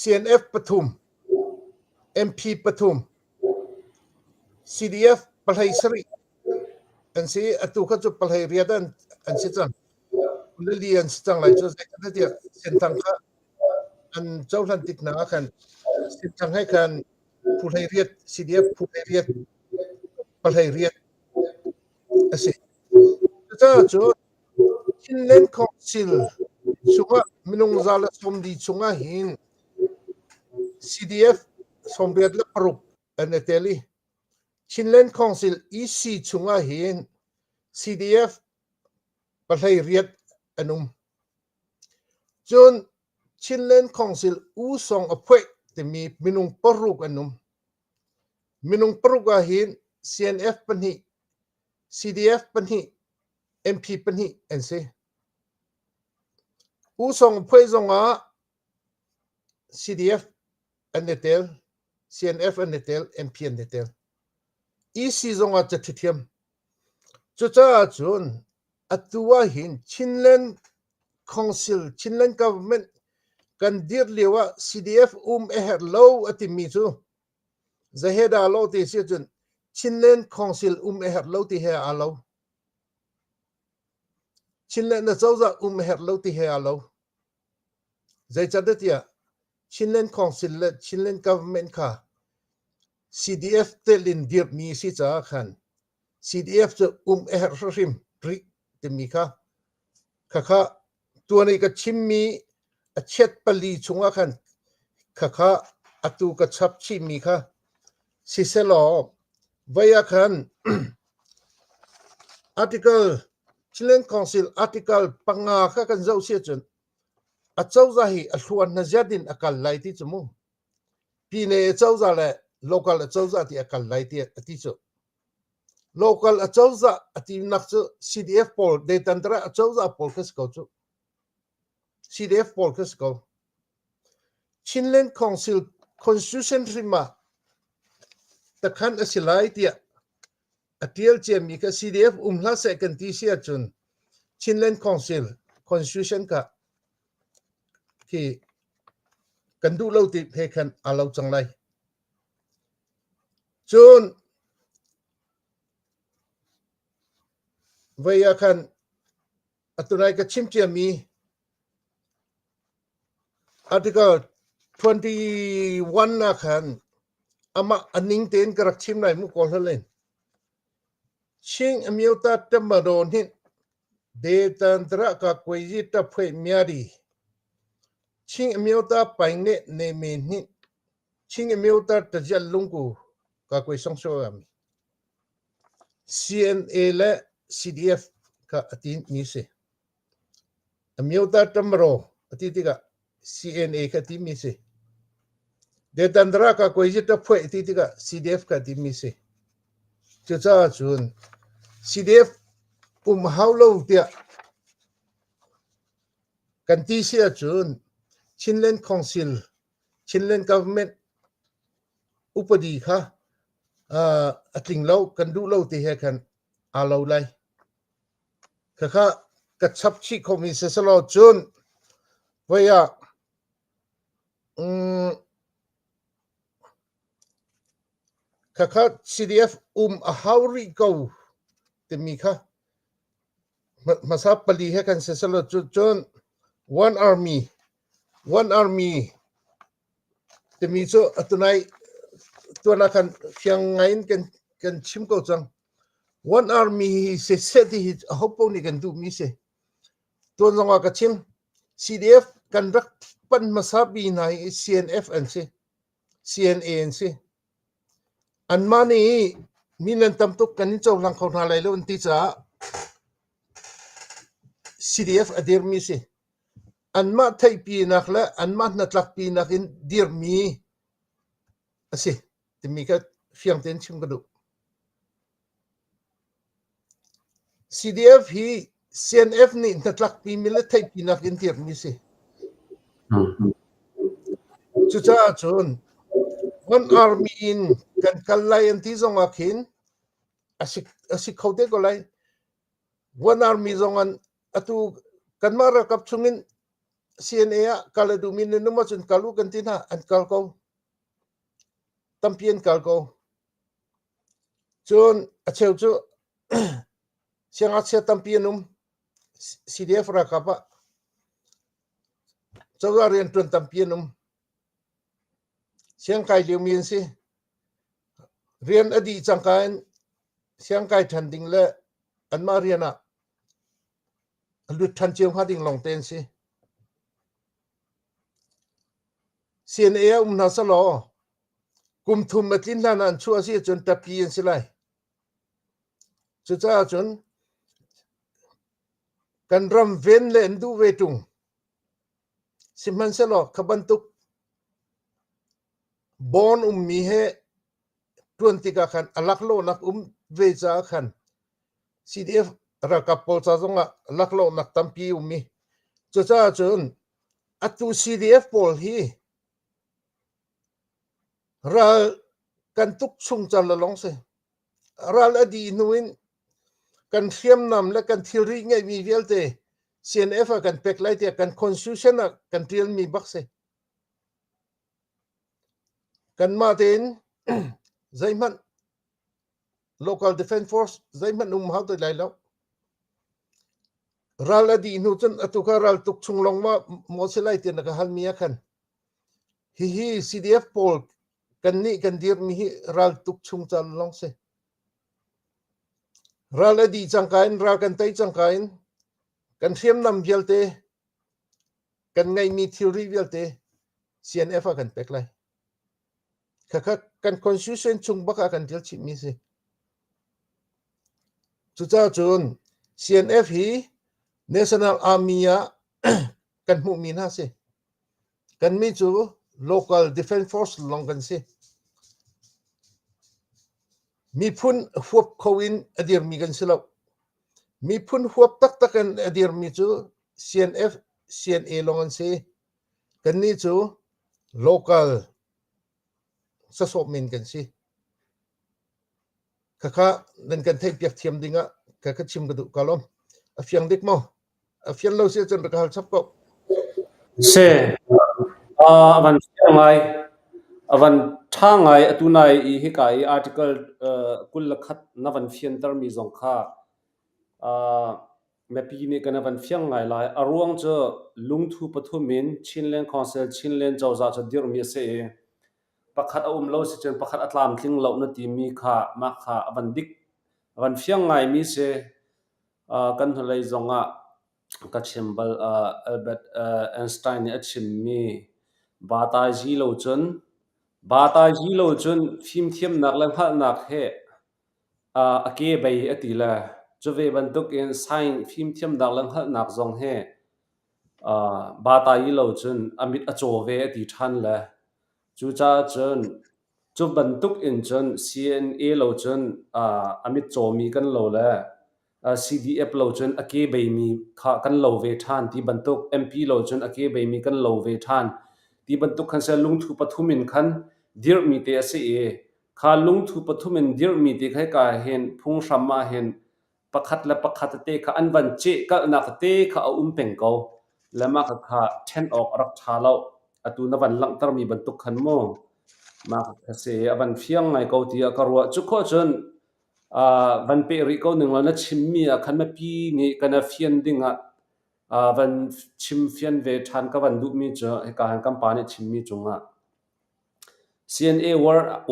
CNF pathum, MP pathum, CDF 17 an si. Atu kha cu 18 an si cang. 24 an si cang lai cu. Zeicahtiah Senthang kha an cohlan tik hna ah khan Senthang he khan phu 18 CDF phu 18 18 a si. Cucaah cun Chinland Council chungah minung 140 chungah hin CDF 86 an i tel i Chinland Council EC chungah hin CDF 18 an um. Cun Chinland Council U Song a phuaih timi minung paruk an um. Minung paruk ah hin CNF pahnih, CDF pahnih, MP pahnih an si. U Song a phuaih zongah CDF an i tel, CNF an i tel, MP an i tel. EC zongah cathi thiam. Cucaah cun atu ahhin Chinland Council, Chinland Government kan dirh lio ah CDF um a herh lo a timi cu zehe dah lo ti si ahcun Chinland Council um a herh lo ti he aa lo. Chinland acozah um a herh lo ti he aa lo. Zeicahtiah Chinland Council le Chinland Government kha CDF telh in dirhmi a si caah khan CDF cu um a herh hrimhrim rih timi kha khakha tuan i ka chimmi a chiat pali chungah khan khakha atu ka chap chihmi kha siselaw voi ah khan article Chinland Council article panga kha kan zoh si ahcun acozah hi a hluan na ziat in a kal lai ti cu mu. Pine acozah le local acozah ti a kal lai ti a ti cu. Local acozah a tinak cu CDF pawl Detantara acozah pawl kha si ko cu. CDF pawl kha si ko. Chinland Council Constitution hrim ah takhan a si lai tiah a ṭial ciami kha CDF um hlah seh kan ti si ahcun Chinland Council Constitution kha khi kan duh lo ti he khan aa lo cang lai. Cun voi ah khan atunai ka chim ciami Article 21 ah khan amah a ning tein ka rak chim lai mu kawl hal in. Chin Amyota Tamado nih Detantra ka kuai ta phui miari. Chin Amyota paing ne ne me nih Chin Amyota tajial lungku ka kuai song so ami. CNA le CDF ka atin mi si. Amyota Tamro a ti tikah CNA kha timi si. Detandra ka kuaizit a phuaih ti tikah CDF kha timi si. Cucaah cun CDF um hau lo tiah kan ti si ahcun Chinland Council, Chinland Government upadi kha a tling lo, kan duh lo ti he khan aa lo lai. Khakha ka chap chih khomi siselaw cun voi ah khakha CDF um a hau rih ko timi kha hmasa pali he kan siselaw cun one army one army timi cu atunai tuan ah khan fiang ngai in kan kan chim ko cang. One Army hi siseh ti hi aho paoh nih kan duhmi si. Tuan zong ah ka chim. CDF kan rak pan hmasa bi hna hi CNF an si. CNA an si. Anmah nih mi nan tam tuk kan in cohlang kho hna lai lo an ti caah. CDF a dirmi si. Anmah theihpinak le anmah hnatlakpinak in dirmi a si timi kha fiang tein chim ka duh. CDF hi CNF nih hnatlakpimi le theihpinak in dirmi si. Cucaah cun One Army in kan kal lai an ti zong ah khin a si kho te ko lai. One Army zong an atu kanmah ralkap chungin CNA ah kal a duhmi nan um ahcun kal u kan ti hna an kal ko. Tampi an kal ko. Cun a cheu cu siangngakchia tampi an um. CDF ralkap ah cozah rianṭuan tampi an um. Siangkai liomi an si. Rian a dih cangka in siangkai ṭhan ding le anmah rian ah a lut ṭhan cio hnga ding lawngte an si. CNA ah um hna selaw kum thum a tlin hlan ah an chuah a si ahcun ṭapi an si lai. Cucaah cun kan ram ven le an duh ve ṭung. Sihmanhsehlaw kha bantuk bawn ummi he ṭuan tikah khan a laklawhnak um ve caah khan CDF ralkap pawl ca zongah laklawhnak tampi um i cucaah cun atu CDF pawl hi ral kan tuk chung cal lawng si. Ral a dih hnu in kan hriamnam le kan thilri ngeihmi vialte CNF ah kan pek lai tiah kan constitution ah kan ṭialmi bak si. Kanmah tein zeihmanh local defense force zeihmanh um hau ti lai lo. Ral a dih hnu cun atu kha ral tuk chung lawng ma maw si lai ti na ka halmi ah khan hihi CDF pawl kannih kan dirmi hi ral tuk chung can lawng si. Ral a dih cangka in ral kan tei cangka in kan hriamnam vialte kan ngeihmi thilri vialte CNF ah kan pek lai. Khakha kan constitution chung bak ah kan ṭial chihmi si. Cucaah cun CNF hi National Army ah kan hmuhmi hna si. Kannih cu local defense force lawng kan si. Miphun huap kho in a dirmi kan si lo. Miphun huap taktak in a dirmi cu CNF, CNA lawng an si. Kannih cu local sasawh men kan si. Khakha nan kan theihpiak thiam dingah ka ka chim ka duh ka lawm. A fiang dik maw? A fian lo si ahcun rak ka hal chap ko. Si. A van fiang ngai. A van ṭha ngai atu nai i hika i article 21 na van fiantermi zong kha mipi nih kan van fiang ngai lai. A ruang cu lungthu pathum in Chinland Council, Chinland cozah cu dirhmi a si i pakhat a um lo si cun pakhat a tlamtling lo na timi kha mah kha a van dik a van fiang ngaimi si. Kan hnulei zongah ka chim bal. Albert Einstein nih a chimmi ba tai zi lo cun fimthiamnak le hngalhnak he a ke bei a ti le cu ve bantukin science fimthiamnak le hngalhnak zong hi ba tai lo cun a mit a caw ve a ti ṭhan le cucaah cun cu bantuk in cun CNA lo cun a mit cawmi kan lo le CDF lo cun a ke beimi kha kan lo ve ṭhan ti bantuk, MP lo cun a ke beimi kan lo ve ṭhan ti bantuk khan seh lungthu pathum in khan dirhmi te a si i kha lungthu pathum in dirhmi te kha hika hin phunghram ah hin pakhat le pakhat tete kha an van cehkalhnak tete kha a um peng ko. Le mah kha ṭhen awk a rak ṭha lo. Atu na van langhtermi bantuk khan mu mah kha si a van fiang ngai ko tiah ka ruah. Cu khawh cun van peh rih ko ning law na chimmi ah khan mipi nih kan a fian ding ah van chim fian ve ṭhan ka van duhmi cu hika hin kan pa nih chimmi cungah CNA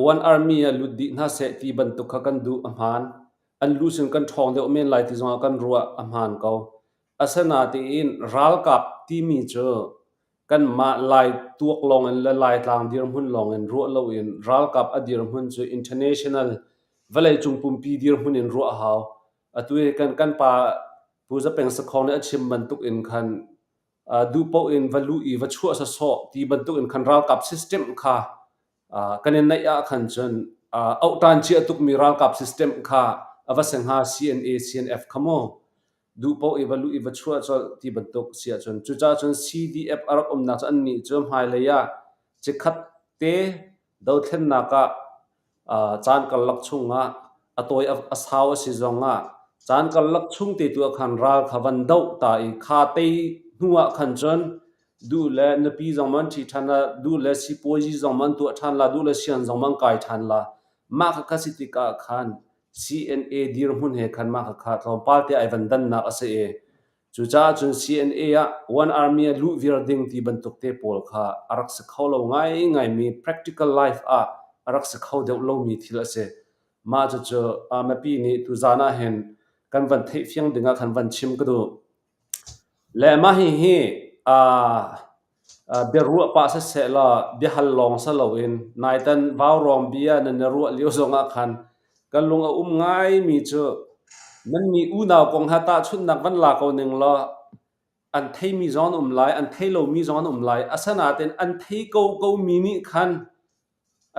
One Army ah lut dih hna seh ti bantuk kha kan duh a hmaan. An lu sin kan ṭhawng deuh men lai ti zongah kan ruah a hmaan ko. Asinain ralkap timi cu kanmah Lai tuak lawngin le Laitlang dirhmun lawngin ruah loin ralkap a dirhmun cu international vawleicung pumpi dirhmun in ruah a hau. Atu hi kan pa. Pu Za Peng Sakhong nih a chim bantuk in khan duh paoh in va luh i va chuah sawsawh ti bantuk in khan ralkap system kha kan i naih ah khan cun auhtan cia tukmi ralkap system kha a va si hnga CNA CNF kha mu duh paoh i va luh i va chuah colh ti bantuk si ahcun cucaah cun CDF a rak umnak cu annih cu hmailei ah cikhat te dothlennak ah caan karlak chungah a tawi a sau a si zongah caan karlak chung te tu ah khan ral kha van doh ta i kha tei hnu ah khan cun duh le nupi zong man ṭhi ṭhan la, duh le sipuazi zong man tuah ṭhan la, duh le sian zong man kai ṭhan la. Mah kha kha si tikah khan CNA dirhmun he khan mah kha tlawmpal te ai van dannak a si i cucaah cun CNA ah One Army ah luh viar ding ti bantuk te pawl kha a rak si kho lo ngaingaimi practical life ah a rak si kho deuh lomi thil a si. Mah cucu mipi nih tuzaan ah hin kan van theihfiang ding ah khan van chim ka duh. Le mah hihi biaruah pah siseh law biahal lawng si loin naitan vaurawng bia nan i ruah lio zongah khan kan lung a um ngaimi cu nannih unau kong he tahchunhnak van la ko ning law an theimi zong an um lai, an thei lomi zong an um lai. Asinain an thei ko komi nih khan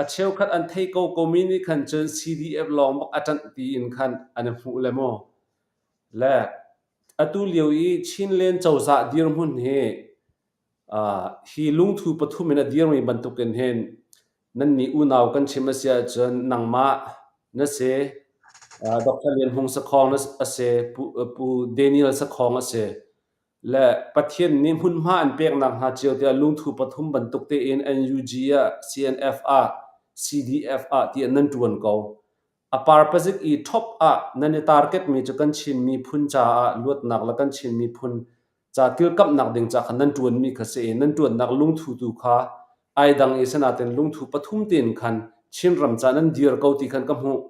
a cheukhat an thei ko komi nih khan cun CDF lawng bak a ṭanh tiin khan an i hmuh le maw. Le Atu lio i Chinland cozah dirhmun hi hi lungthu pathum in a dirmi bantukin hin nannih unau kan chim a si ahcun nangmah na si, Dr. Lian Hmung Sakhong a si, Pu Daniel Sakhong a si. Le Pathian nih hmunhma an peknak hna cio tiah lungthu pathum bantuk tein NUG ah, CNF ah, CDF ah tiah nan ṭuan ko. A parpazik i ṭhop ah nan i target-mi cu kan Chin miphun caah luatnak le kan Chin miphun ca kilkamhnak ding ca kha nan ṭuanmi kha si i nan ṭuannak lungthu tu kha ai dang i sinain lungthu pathum tein khan Chinram ca nan dir ko ti khan ka hmuh.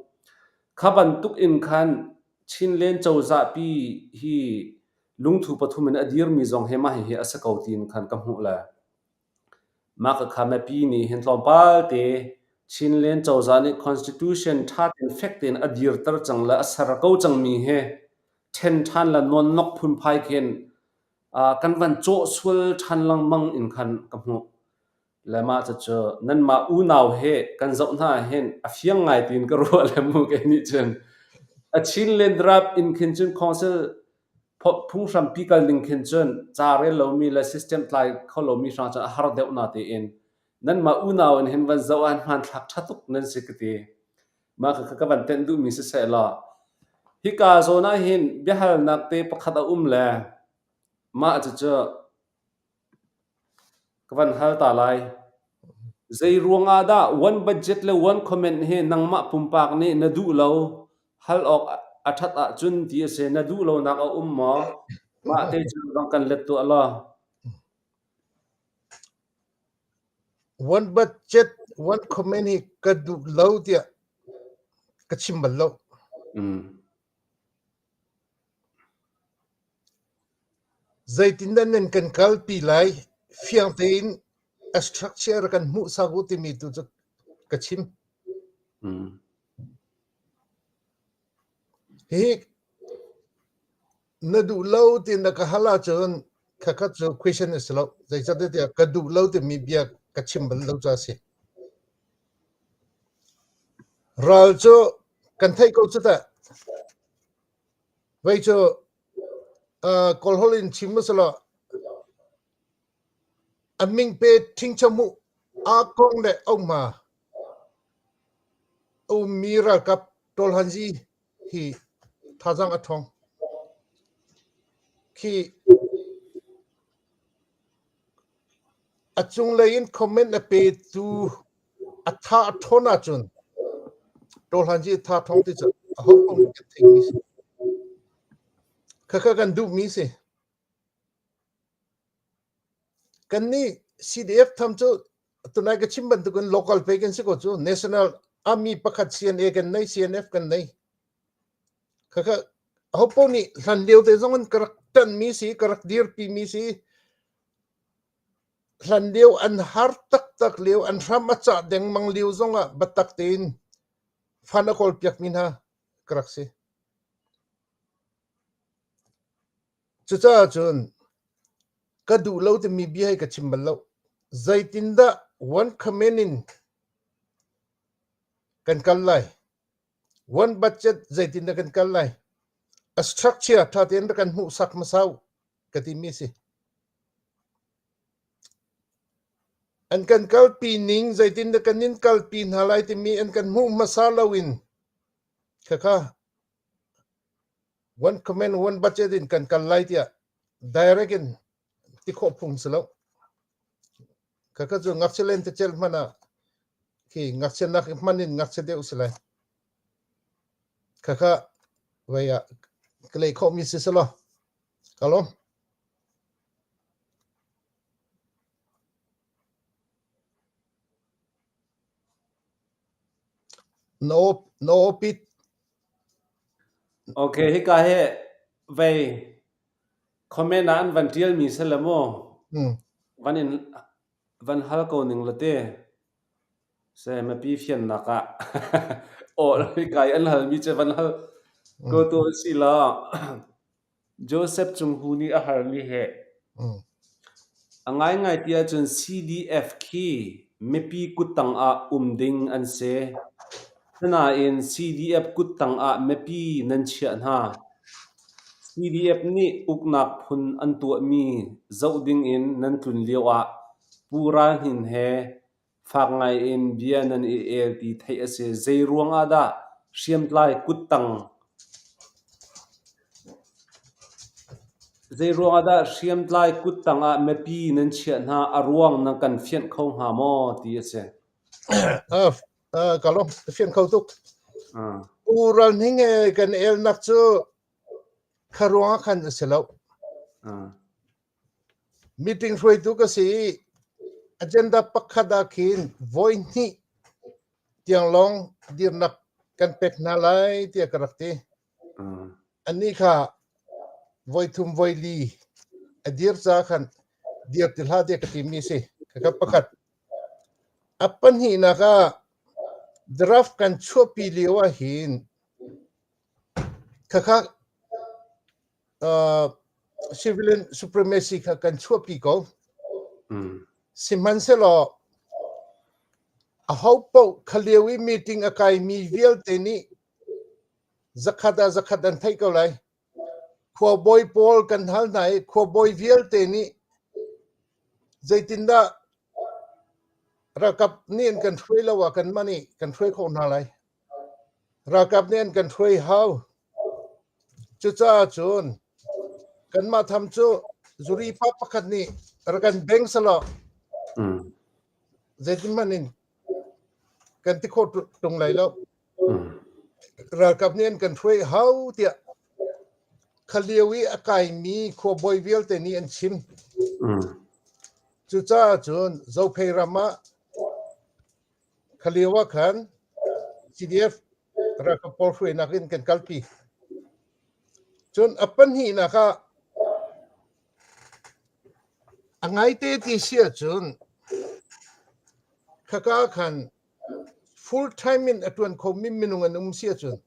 Kha bantuk in khan Chinland cozahpi hi lungthu pathum in a dirmi zong hi mah hihi a si ko tiin khan ka hmuh le Mah khakha mipi nih hin tlawmpal te Chinland cozah nih constitution ṭha tein fek tein a dirter cang le a ser ko cangmi hi ṭhen ṭhan le nawnnok phunphai khin kan van cawh sual ṭhan lengmang in khan ka hmuh. Le mah cucu nanmah unau he kan zoh hna ahhin a fiang ngai tiin ka ruah le mu kei nih cun. A Chinland draft in khin cun council Phunghrampi kal ning khin cun ca rel lomi le system tlai kho lomi hrang cun a har deuh natein nanmah unau in hin van zoh ah hmanthlak ṭha tuk nan si ka ti. Mah kha ka van tenh duhmi siseh law hika zawn ah hin biahalnak te pakhat a um le mah cucu Ka van hal ta lai. Zei ruangah dah one budget le one comment hi nangmah pumpak nih na duh lo, hal awk a ṭhat ahcun ti a si. Na duh lonak a um maw? Mah te cu rang kan let tuah law. One budget, one comment hi ka duh lo tiah ka chim bal lo. Mm. Zeitindah nan kan kalpi lai? Fiang tein a structure kan hmuhsak u timi tu cu ka chim. Hihi na duh lo ti na ka hal ahcun khakha cu question a si lo. Zeicahtiah ka duh lo timi bia ka chim bal lo ca a si. Ral cu kan theih ko cu teh. Vei cu Kawlholh in chim a si lo. A min pe ṭhingcho mu aa kong le ohma a ummi ralkap Tawlhanzi hi thazaang a ṭhawng. Khi a cunglei in comment a petu A tha a ṭhawn ahcun Tawhlanzi a tha ṭhawng ti cu aho paoh nih kan theihmi si. Khakha kan duhmi si. Kannih CDF tham cu tunai ka chim bantukin local pei kan si ko cu national army pakhat CNA kan nei CNF kan nei. Khakha aho paoh nih hlan lio te zong in ka rak ṭanhmi si ka rak dirpimi si Hlanlio an har taktak lio, an hram a cah dengmang lio zongah biatak tein fan a kawlpiakmi hna ka rak si. Cucaah cun ka duh lo timi bia hi ka chim bal lo. Zeitindah one command in kan kal lai? One budget zeitindah kan kal lai? A structure ṭha tein rak kan hmuhsak hmasa u ka timi si. An kan kalpi ning zeitindah kan in kalpi hna lai timi an kan hmuh hmasa loin khakha one command one budget in kan kal lai tiah direct in ti khawh phung si lo. Khakha cu ngakchia lentecelh hmanh ah khi ngakchia nak hmanh in ngakchia deuh si lai. Khakha vei ah ka leh khawhmi si selaw ka lawm. Na aw pit. Okay, hika hi vei comment ah an van ṭialmi si le mu. Van in van hal ko ning la te. Se mipi fiannak ah aw hika i an halmi cu van hal ko tu si law. Joseph Cung Hu nih a halmi hi a ngaingai ti ahcun CDF khi mipi kuttang ah um ding an si. Asinain CDF kuttang ah mipi nan chiah hna. CDF nih uknak phun an tuahmi zoh dingin nan tlun lioah Pu Ral Hnin he Fak ngaiin bia nan i el ti theih a si. Zeiruang ah dah hriamtlai kuttang Zeiruang ah dah hriamtlai kuttang ah mipi nan chiah hna? A ruang nan kan fianh kho hnga maw ti a si. Ka lawm, ka fianh kho tuk. Pu Ral Hning he kan elnak cu kha ruang ah khan a si lo. Meeting hruaitu ka si i agenda pakhat ah khin voihnih tiang lawng dirnak kan pek hna lai tiah ka rak ti. Annih kha voithum voili a dir ca khan dir ti hlah tiah ka timi si. Khakha pakhat. A pahnihnak ah draft kan chuahpi lio ah hin khakha civilian supremacy kha kan chuahpi ko. Sihmanhsehlaw aho paoh kha lio i meeting a kaimi vialte nih zakhat ah zakhat an theih ko lai. Khuabawi pawl kan hal hna i khuabawi vialte nih zeitindah ralkap nih an kan hruai lo ah kanmah nih kan hruai khawh hna lai. Ralkap nih an kan hruai hau. Cucaah cun kanmah tham cu zuri pa pakhat nih rak kan beng selaw zeitinhmanh in kan ti khawh ṭung lai lo. Ralkap nih an kan hruai hau tiah kha lio i a kaimi khuabawi vialte nih an chim. Cucaah cun Zophei ram ah Kha lio ah khan CDF ralkap pawl hruainak in kan kalpi. Cun a pahnihnak ah a ngaite ti si ahcun khaka ah khan full time in a ṭuan khomi minung an um si ahcun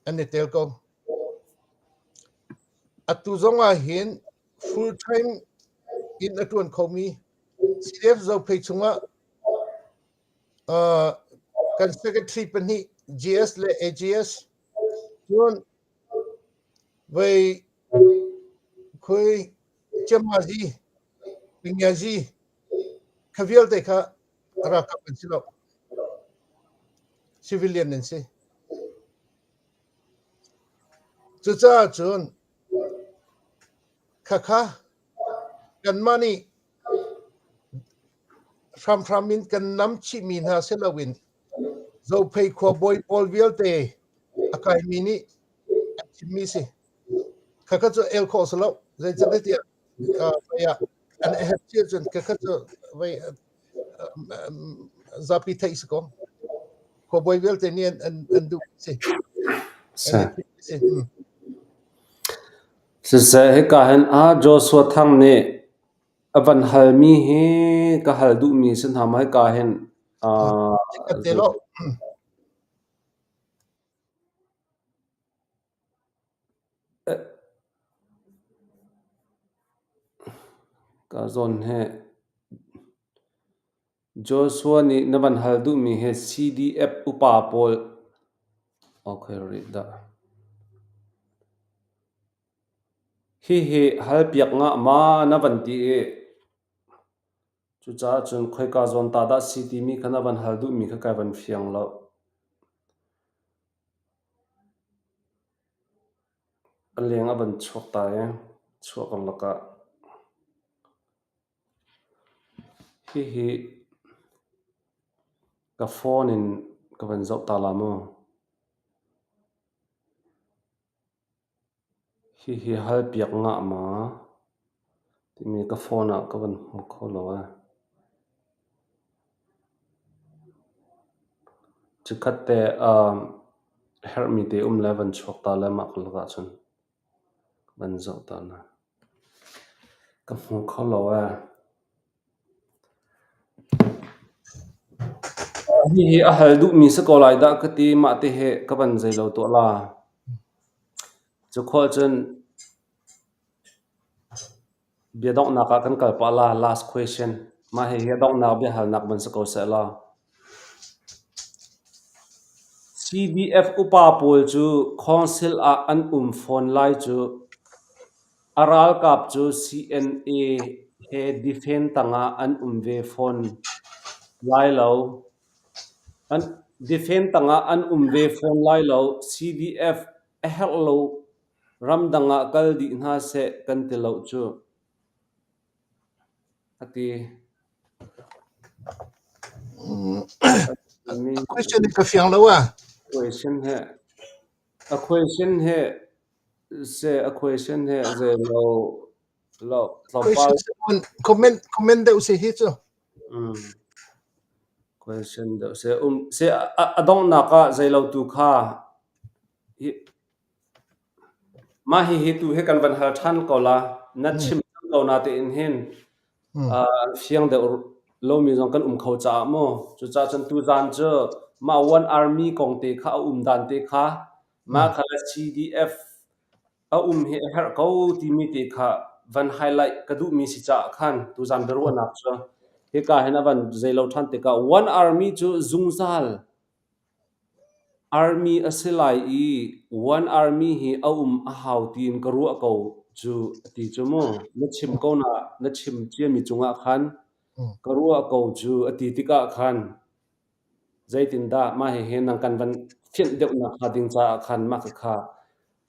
an i tel ko. Atu zong ah hin full time in a ṭuan khomi CDF Zophei chungah kan secretary pahnih GS le AGS cun vei khui Ciamazi Pingyazi kha vialte kha ralkap an si lo civilian an si. Cucaah cun khakha kanmah nih Hramhram in kan nam chihmi hna si loin Zophei khua bawi pawl vialte a kaimi nih an chimmi si. Khakha cu el khawh si lo. Zeicahtiah vei ah an herh cia cun khakha cu vei zapi theih si ko. Khuabawi vialte nih an duh si. Si. Siseh, hika hin ah Joshua Thang nih A van halmi hi ka hal duhmi si hna maw hika hin? Chikkhat te law. Ka zawn he Joshua nih na van hal duhmi hi CDF upa pawl okay rih dah. Hihi halpiak ngah ma na van ti i cucaah cun khoika zawn ta dah si timi kha na van hal duhmi kha kai van fiang lo. A leng a van chuak ta i chuah karlak ah hihi ka phone in ka van zoh ta la mu. Hihi halpiak ngah ma timi ka phone ah ka van hmu kho lo ee. Chikkhat te herhmi te um le van chuak ta le mah karlak ahcun van zoh ta na. Ka hmu kho lo ee. Hihi a hal duhmi si ko lai dah ka ti. Mah te hi ka van zei lo tuah la. Cu khawh cun bia donghnak ah kan kal pah la. Last question. Mah hihi a donghnak biahalnak van si ko seh law. CDF upa pawl cu council ah an um fawn lai cu. A ralkap cu CNA he defend tangah an um ve fawn lai lo. Defend tangah an um ve fawn lai lo. CDF a herh lo ramdang ah kal dih hna seh kan ti lo cu. A ti. Question ka fiang lo ah. Question he a question he se a question he zei lo lo tlawmpal Comment comment deuh si hi cu. Question deuh se um se a donghnak ah zei lo tu kha hi Mah hihi tu hi kan van hal ṭhan ko la. Na chim cang ko natein hin fiang deuh lomi zong kan um kho caah mu. Cucaah cun tuzaan cu mah One Army kong te kha a um dan te kha mah kha le CDF a um hi a herh ko timi te kha van highlight ka duhmi si caah khan tuzaan biaruahnak cu hika hin a van zeilo ṭhan tikah One Army cu zungzal Army a si lai i One Army hi a um a hau tiin ka ruah ko cu a ti cu mu. Na chim ko na na chim ciami cungah khan ka ruah ko cu a ti tikah khan zeitindah mah hihi nang kan van fianh deuhnak hnga ding caah khan mah khakha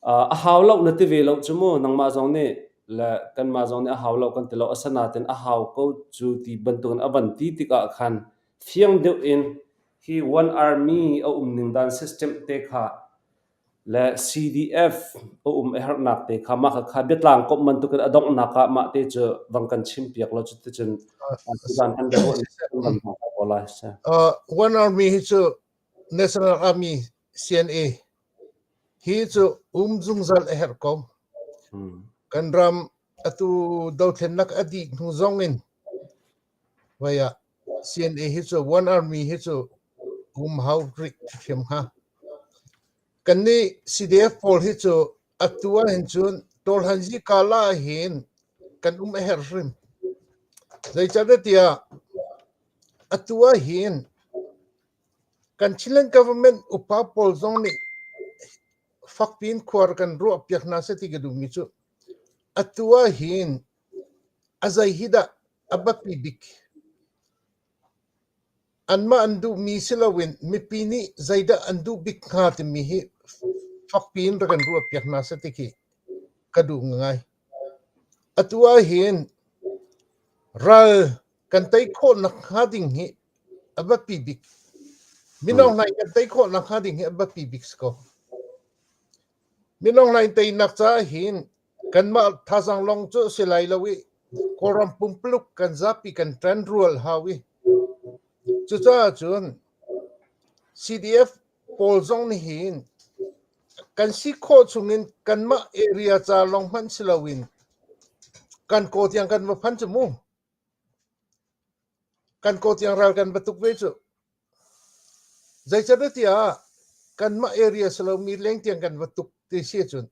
A hau lo na ti ve lo cu mu. Nangmah zong nih le kanmah zong nih a hau lo kan ti lo. Asinain a hau ko cu ti bantukin a van ti tikah khan fiang deuh in hi One Army a um ning dan system te kha le CDF a um a herhnak te kha mah kha biatlang komh bantukin a donghnak ah mah te cu vang kan chim piak lo cu ticun tuzan kan biaruah kan van ko lai. One Army hi cu National Army CNA Hi cu um zungzal a herh ko. Kan ram atu dothlennak a dih hnu zong in voi ah CNA hi cu One Army hi cu um hau rih ṭhiam hnga. Kannih CDF pawl hi cu atu ahhin cun Tawlhanzi kala ahhin kan um a herh hrim. Zeicahtiah atu ahhin Kan Chinland government upa pawl zong nih fakpi in khuar kan ruahpiak hna seh ti ka duhmi cu atu ahhin a zei hi dah a biapi bik? Anmah an duhmi si loin mipi nih zeidah an duh bik hnga timi hi fakpi in rak kan ruahpiak hna seh ti khi ka duh ngai. Atu ahhin ral kan tei khawh nakhnga ding hi a biapi bik. Mino hna in kan tei khawh nakhnga ding hi a biapi bik si ko. Mino hna in teinak caah hin kanmah thazaang lawng cu si lai lo i Kawlram pumpuluk kan zapi kan ṭan rual hau i cucaah cun CDF pawl zong nih hin kan si khawh chungin kanmah area ca lawng hmanh si loin kan kaw tiang kan va phan cu mu. Kan kaw tiang ral kan va tuk ve cu. Zeicahtiah kanmah area si lomi leng tiang kan va tuk ti si ahcun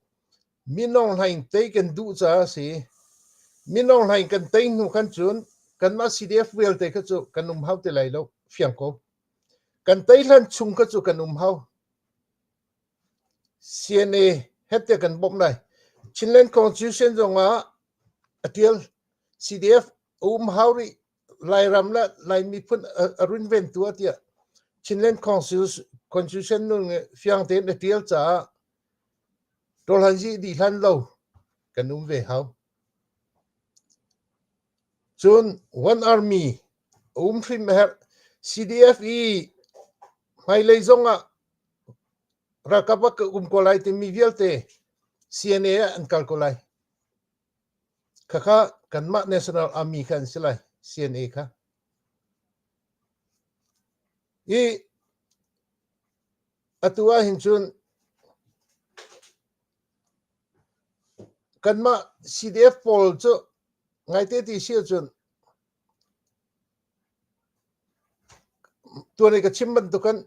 minung hlaing tei kan duh caah a si. Min Aung Hlaing kan tei hnu khan cun kanmah CDF vialte kha cu kan um hau ti lai lo, fiang ko. Kan tei hlan chung kha cu kan um hau. CNA het te kan bawmh lai. Chinland Constitution zong ah a tial CDF um hau rih Lairam le Lai miphun a runventu ah tiah Chinland Constitution nun fiang tein a tial caah Tawlhanzi dih hlan lo kan um ve hau. Cun One Army a um hrim a herh. CDF i hmailei zong ah ralkap ah ka um ko lai timi vialte CNA ah an kal ko lai. Khakha kanmah National Army kha an si lai, CNA kha. I atu ah hin cun kanmah CDF pawl cu ngaite ti si ahcun tuan i ka chim bantukin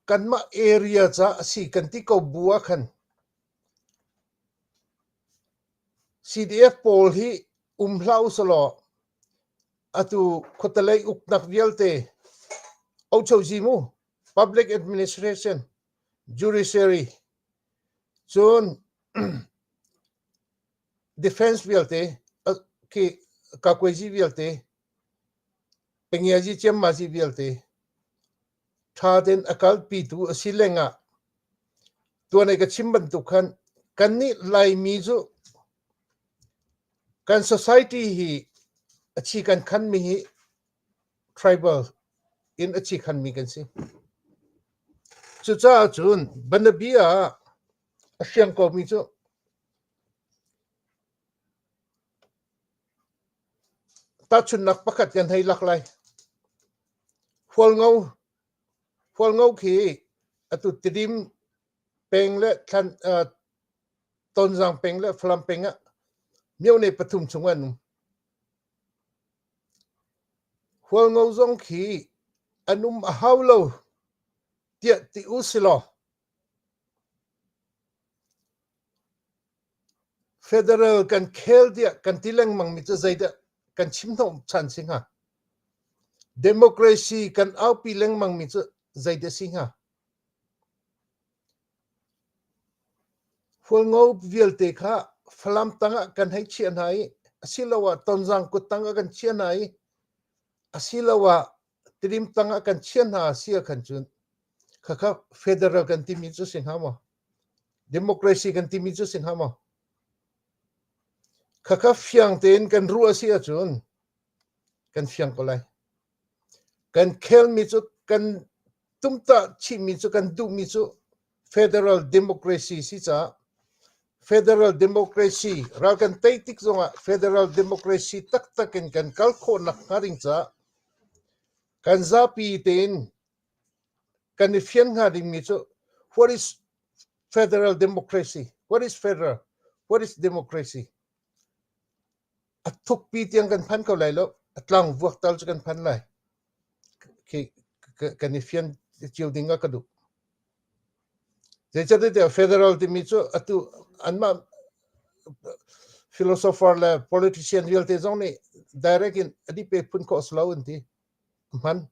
kanmah area ca a si kan ti ko bu ah khan CDF pawl hi um hlah usalaw atu khuatelei uknak vialte ochozi mu public administration judiciary cun defense vialte khi kakuaizi vialte pengiazi ciammazi vialte ṭha tein a kalpitu a si lengah tuan i ka chim bantuk khan kannih Laimi cu kan society hi a chi kan khanmi hi tribal in a chi khanmi kan si. Cucaah cun bianabia ah a hriang komi cu Tahchunhnak pakhat kan hei lak lai. Hualngo Hualngo khi atu Tidim peng le Thlan Tonzang peng le Falam peng ah myone pathum chung an um. Hualngo zong khi an um a hau lo tiah ti u silaw Federal kan khel tiah kan ti lengmangmi cu zeidah kan chim hnawhchan si hnga? Democracy kan aupi lengmangmi cu zeidah si hnga? Hualngo vialte kha Falam tangah kan hei chiah hna i asiloah Tonzang kut tangah kan chiah hna i asiloah Tidim tangah kan chiah hna si ahkhan cun khakha federal kan timi cu si hnga maw? Democracy kan timi cu si hnga maw? Khakha fiang tein kan ruah a si ahcun kan fiang ko lai. Kan khelmi cu kan tumtah chihmi cu kan duhmi cu federal democracy si caah federal democracy ral kan tei tik zongah federal democracy taktak in kan kal khawh nak hnga ding caah kan zapi tein kan i fian hnga dingmi cu what is federal democracy? What is federal? What is democracy? A thukpi tiang kan phan ko lai lo. A tlang vuak tal cu kan phan lai. Khi kan i fian cio ding ah ka duh. Zeicahtiah federal timi cu atu anmah philosopher le politician vialte zong nih direct in a dih pe phun khawh si lo an ti. Hman.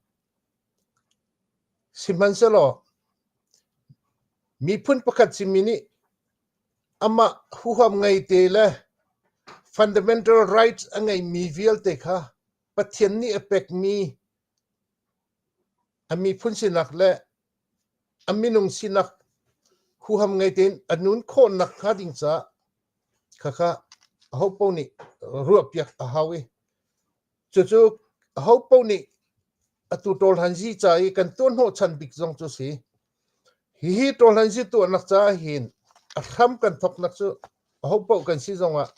Sihmanhsehlaw miphun pakhat simi nih amah huham ngeite le fundamental rights a ngeimi vialte kha Pathian nih a pekmi a miphun sinak le a minung sinak huham ngei tein a nun khawh nakhnga ding caah khakha ahopaoh nih ruahpiak a hau i Cucu ahopaoh nih atu ṭawlhanzi ca i kan tuahhnawhchan bik zong cu a si. Hihi ṭawlhanzi tuahnak caah hin a hram kan thawknak cu ahopaoh kan si zongah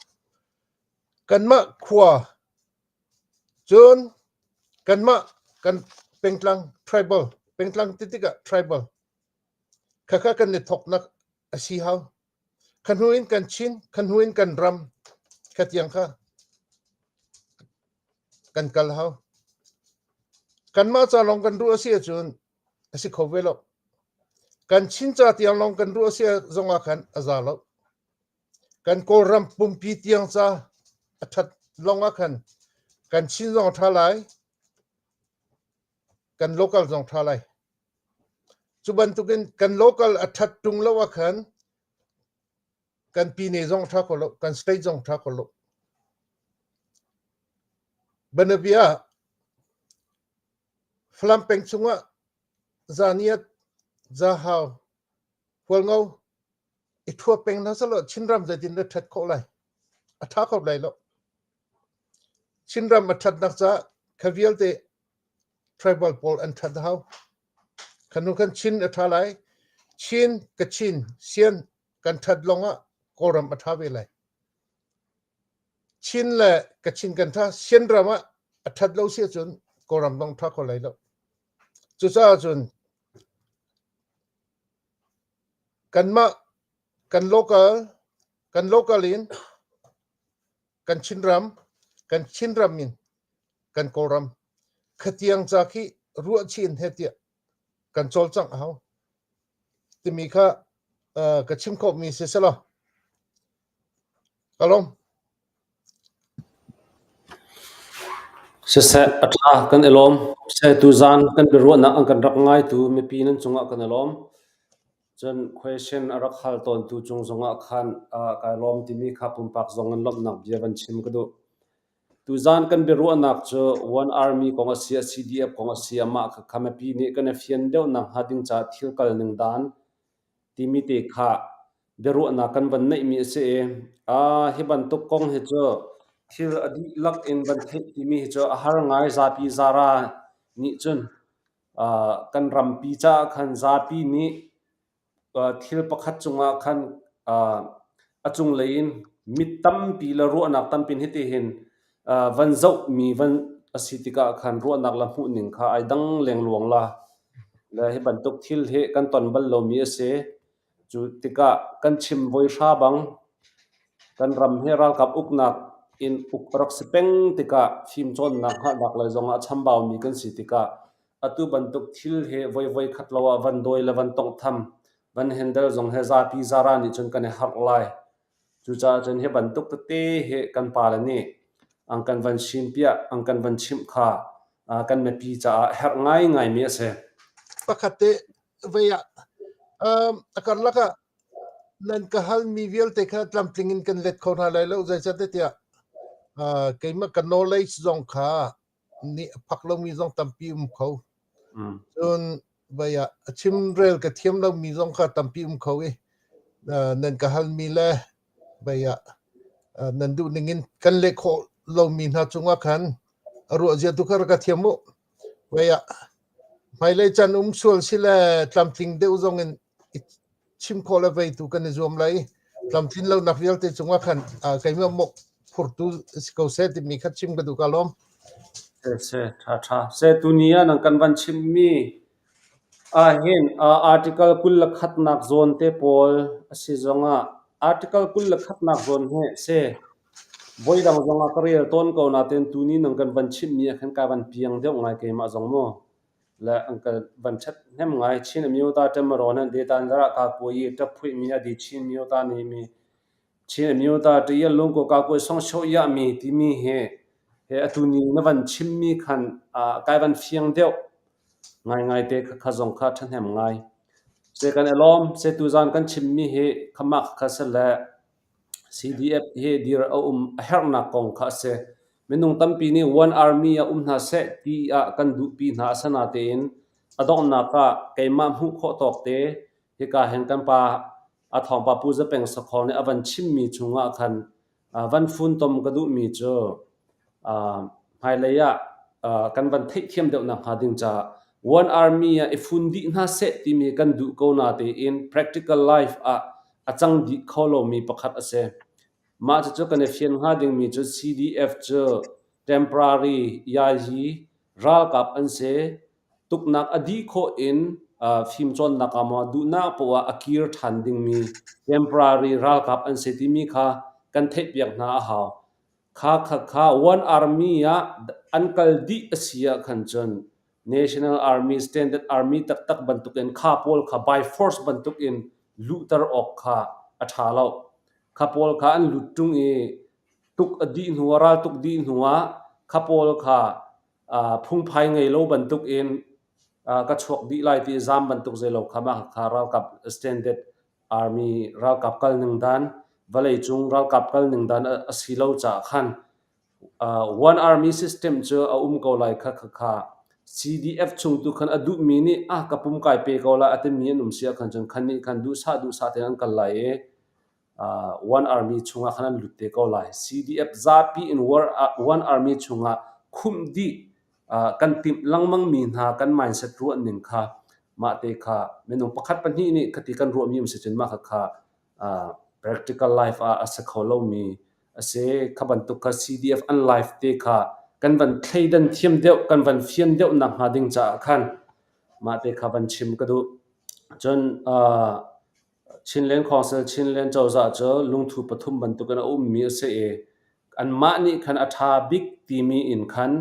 kanmah khua cun kanmah kan pengtlang tribal pengtlang ti tikah tribal khakha kan i thawknak a si hau. Kha hnu in kan Chin, kha hnu in kan ram, kha tiang kha kan kal hau. Kanmah ca lawng kan ruah a si ahcun a si kho ve lo. Kan Chin ca tiang lawng kan ruah a si zongah khan a za lo. Kan Kawlram pumpi tiang ca. A ṭhat lawng ah khan kan Chin zong a ṭha lai, kan local zong ṭha lai. Cu bantukin kan local a ṭhat ṭung lo ah khan kan pine zong a ṭha kho lo, kan state zong a ṭha kho lo. Banabia Falam peng chungah Zaniat, Zahau, Hualngo i ṭhua peng hna sehlaw Chinram zeitin dah ṭhat khawh lai? A ṭha kho lai lo. Chinram a ṭhatnak caah kha vialte tribal pawl an ṭhat a hau. Kha hnu khan Chin a ṭha lai. Chin, Kachin, Sian kan ṭhat lawngah Kawlram a ṭha ve lai. Chin le Kachin kan ṭha. Sian ram ah a ṭhat lo si ahcun Kawlram zong ṭha kho lai lo. Cucaah cun kanmah kan local kan local in kan Chinram kan Chinram in kan Kawlram khatiang ca khi ruahchih in heh tiah kan cawlcangh a hau timi kha ka chim khawhmi si selaw ka lawm. Siseh, a ṭha, kan i lawm. Siseh, tuzaan kan biaruahnak an kan rak ngaitu mipi nan cungah kan i lawm. Cun question a rak hal tawntu cung zongah khan kai lawm timi kha pumpak zong in lawmhnak bia van chim ka duh. Tuzaan kan biaruahnak cu One Army kong a si ah CDF kong a si ah mah khakha mipi nih kan i fian deuh nakhnga ding caah thil kal ning dan timi te kha biaruahnak kan van neihmi a si i hi bantuk kong hi cu thil a dihlak in van theih timi hi cu a har ngai. Zapi zara nih cun kan rampi caah khan zapi nih thil pakhat cungah khan a cunglei in mit tampi le ruahnak tampi in hitihin van zohmi van a si tikah khan ruahnak le hmuhning kha ai dang lengluang la. Le hi bantuk thil hi kan ton bal lomi a si. Cu tikah kan chim voi hra bang kan ram hi ralkap uknak in uk a rak si peng tikah fimcawnnak hngalhnak lei zongah a chambaumi kan si tikah atu bantuk thil hi voi voi khat lo ah van dawi le van tawnghtham, van handle zong hi zapi zara nih cun kan i harh lai. Cucaah cun hi bantuk tete hi kan pale nih an kan van sinpiah, an kan van chimh kha kan mipi caah herh ngaingaimi a si. Pakhat te vei ah a karlak ah nan ka halmi vialte kha tlamtling in kan let kho hna lai lo zeicahtiah keimah ka knowledge zong kha nih a phak lomi zong tampi um kho. Cun vai ah a chimrel ka thiam lomi zong kha tampi um kho i nan ka halmi le vai ah nan duh ning in kan leh khawh lomi hna cungah khan a ruah zia tu kha rak ka thiam u. Vai ah hmailei caan um sual si le tlamtling deuh zong in i chim khawh le vei tu kan i zuam lai. Tlamtlin lonak vialte cungah khan keimah mawh phurtu si ko seh timi kha chim ka duh ka lawm. Se se tha tha se tuni ah nang kan van chimmi ah hin article 21nak zawn te pawl a si zongah article 21nak zawn he se voi dang zongah ka rel tawn ko nain tuni nang kan van chimmi ah khan ka van piang deuh ngai keimah zong mu. Le an ka van ṭhat hnem ngai. Chin amyota ṭemarawn an detan zarah ka kuai i ṭap phuih mi a di Chin myota ni mi Chin amyota ṭial lung ko ka kuai song sho ya mi timi he he atu ni na van chim mi khan kai van fiang deuh ngai ngai te kha zong kha ṭhahnem ngai. Se kan elawm se tuzan kan chim mi hi khamak kha se le CDF hi dir a um a herhnak kong kha a si. Minung tampi nih One Army ah um hna seh ti ah kan duhpi hna a si natein a donghnak ah keimah hmuh khawh tawk te hika hin kan pa a thawngpa Pu Za Peng Sakhong nih a van chimmi chungah khan van funtom ka duhmi cu hmailei ah kan van theihthiam deuh nakhnga ding caah One Army ah i fun dih hna seh timi kan duh ko natein practical life ah a cang dih kho lomi pakhat a si. Mah cucu kan i fian hnga dingmi cu CDF cu temporary yayi ralkap an si. Tuknak a dih khawh in fimcawnnak ah maw duhnak poah a kir ṭhan dingmi temporary ralkap an si timi kha kan theihpiak hna a hau. Kha kha kha One Army ah an kal dih a si ah khan cun National Army, Standard Army taktak bantukin kha pawl kha by force bantukin luhter awk kha a ṭha lo. Kha pawl kha an lut ṭung i Tuk a dih hnu ah ral tuk dih hnu ah kha pawl kha phungphai ngei lo bantuk in ka chuak dih lai ti zaam bantuk zei lo kha mah kha ralkap standard army ralkap kal ning dan vawlei cung ralkap kal ning dan a si lo caah khan one army system cu a um ko lai kha kha CDF chung tu khan a duhmi nih ah ka pum kai pe ko lai a timi an um si ahkhan cun khan nih khan duhsah duhsah tein an kal lai i one army chungah khan an lut te ko lai. CDF zapi in one army chungah khumh dih kan timh lengmang mi hna kan mindset ruah ning kha mah te kha minung pakhat pahnih nih khati kan ruahmi um si cun mah kha kha practical life ah a si kho lomi a si. Kha bantuk kha CDF an life te kha kan van thleidan thiam deuh kan van fian deuh nak hnga ding caah khan mah te kha van chim ka duh. Cun Chinland Council, Chinland cozah cu lungthu pathum bantukin a ummi a si i anmah nih khan a ṭha bik timi in khan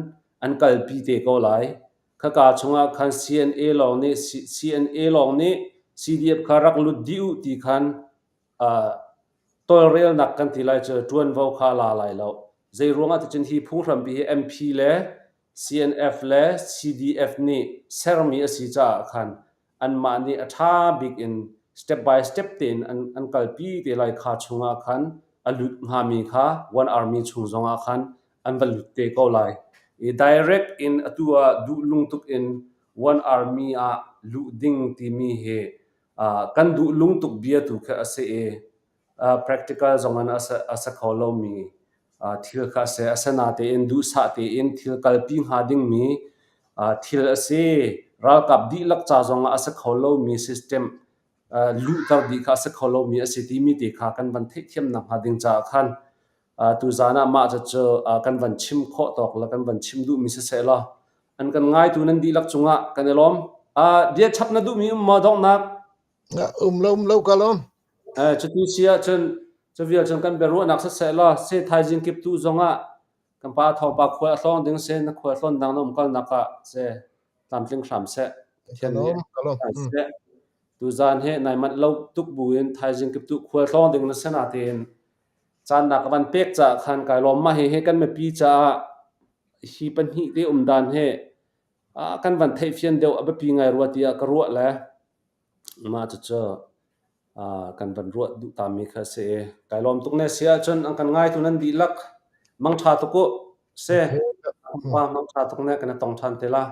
an kalpi te ko lai. Khaka chungah khan CNA lawng nih CNA lawng nih CDF kha rak lut dih u ti khan tawlrelnak kan ti lai cu ṭuanvo kha a la lai lo. Zei ruangah ticun hi phunghrampi hi MP le CNF le CDF nih sermi a si caah khan anmah nih a ṭha bik in step by step tein an kalpi te lai kha chungah khan a lut hngami kha One Army chung zongah khan an va lut te ko lai. I direct in atu ah duh lung tuk in One Army ah luh ding timi hi kan duh lung tuk bia tu khi a si i practical zong in a si kho lomi thil kha a si. Asinain duhsah tein thil kalpi hnga dingmi thil a si. Ralkap dihlak ca zongah a si kho lomi system luhter dih kha a si kho lomi a si timi te kha kan van theihthiamnak hnga ding caah khan tuzaan ah mah cucu kan van chim khawh tawk le kan van chim duhmi siseh law an kan ngaitu nan dihlak cungah kan i lawm. Bia chap na duhmi um maw donghnak? Um lo um lo ka lawm. Cuti si ahcun cu vial cun kan biaruahnak siseh law se thaizing kip tu zongah kan pa thawngpa khual a hlawng ding si na khual tlawn dang na um kalnak ah se tlamtling hram seh. Ka lawm ka lawm. Seh. Tuzaan he nai manh lo tuk buin thaizing kip tu khual tlawng ding na si natein caan na ka van pek caah khan kai lawm mah hihi kan mipi caah hi pahnih te um dan he kan van theihfian deuh a biapi ngai rua tiah ka ruah le Mah cucu kan van ruah duh tami kha a si i kai lawm tuk ne si ahcun an kan ngaitu nan dihlak mangṭha tuk u. Si, Okay. pa mangṭha tuk ne kan i tong ṭhan te la.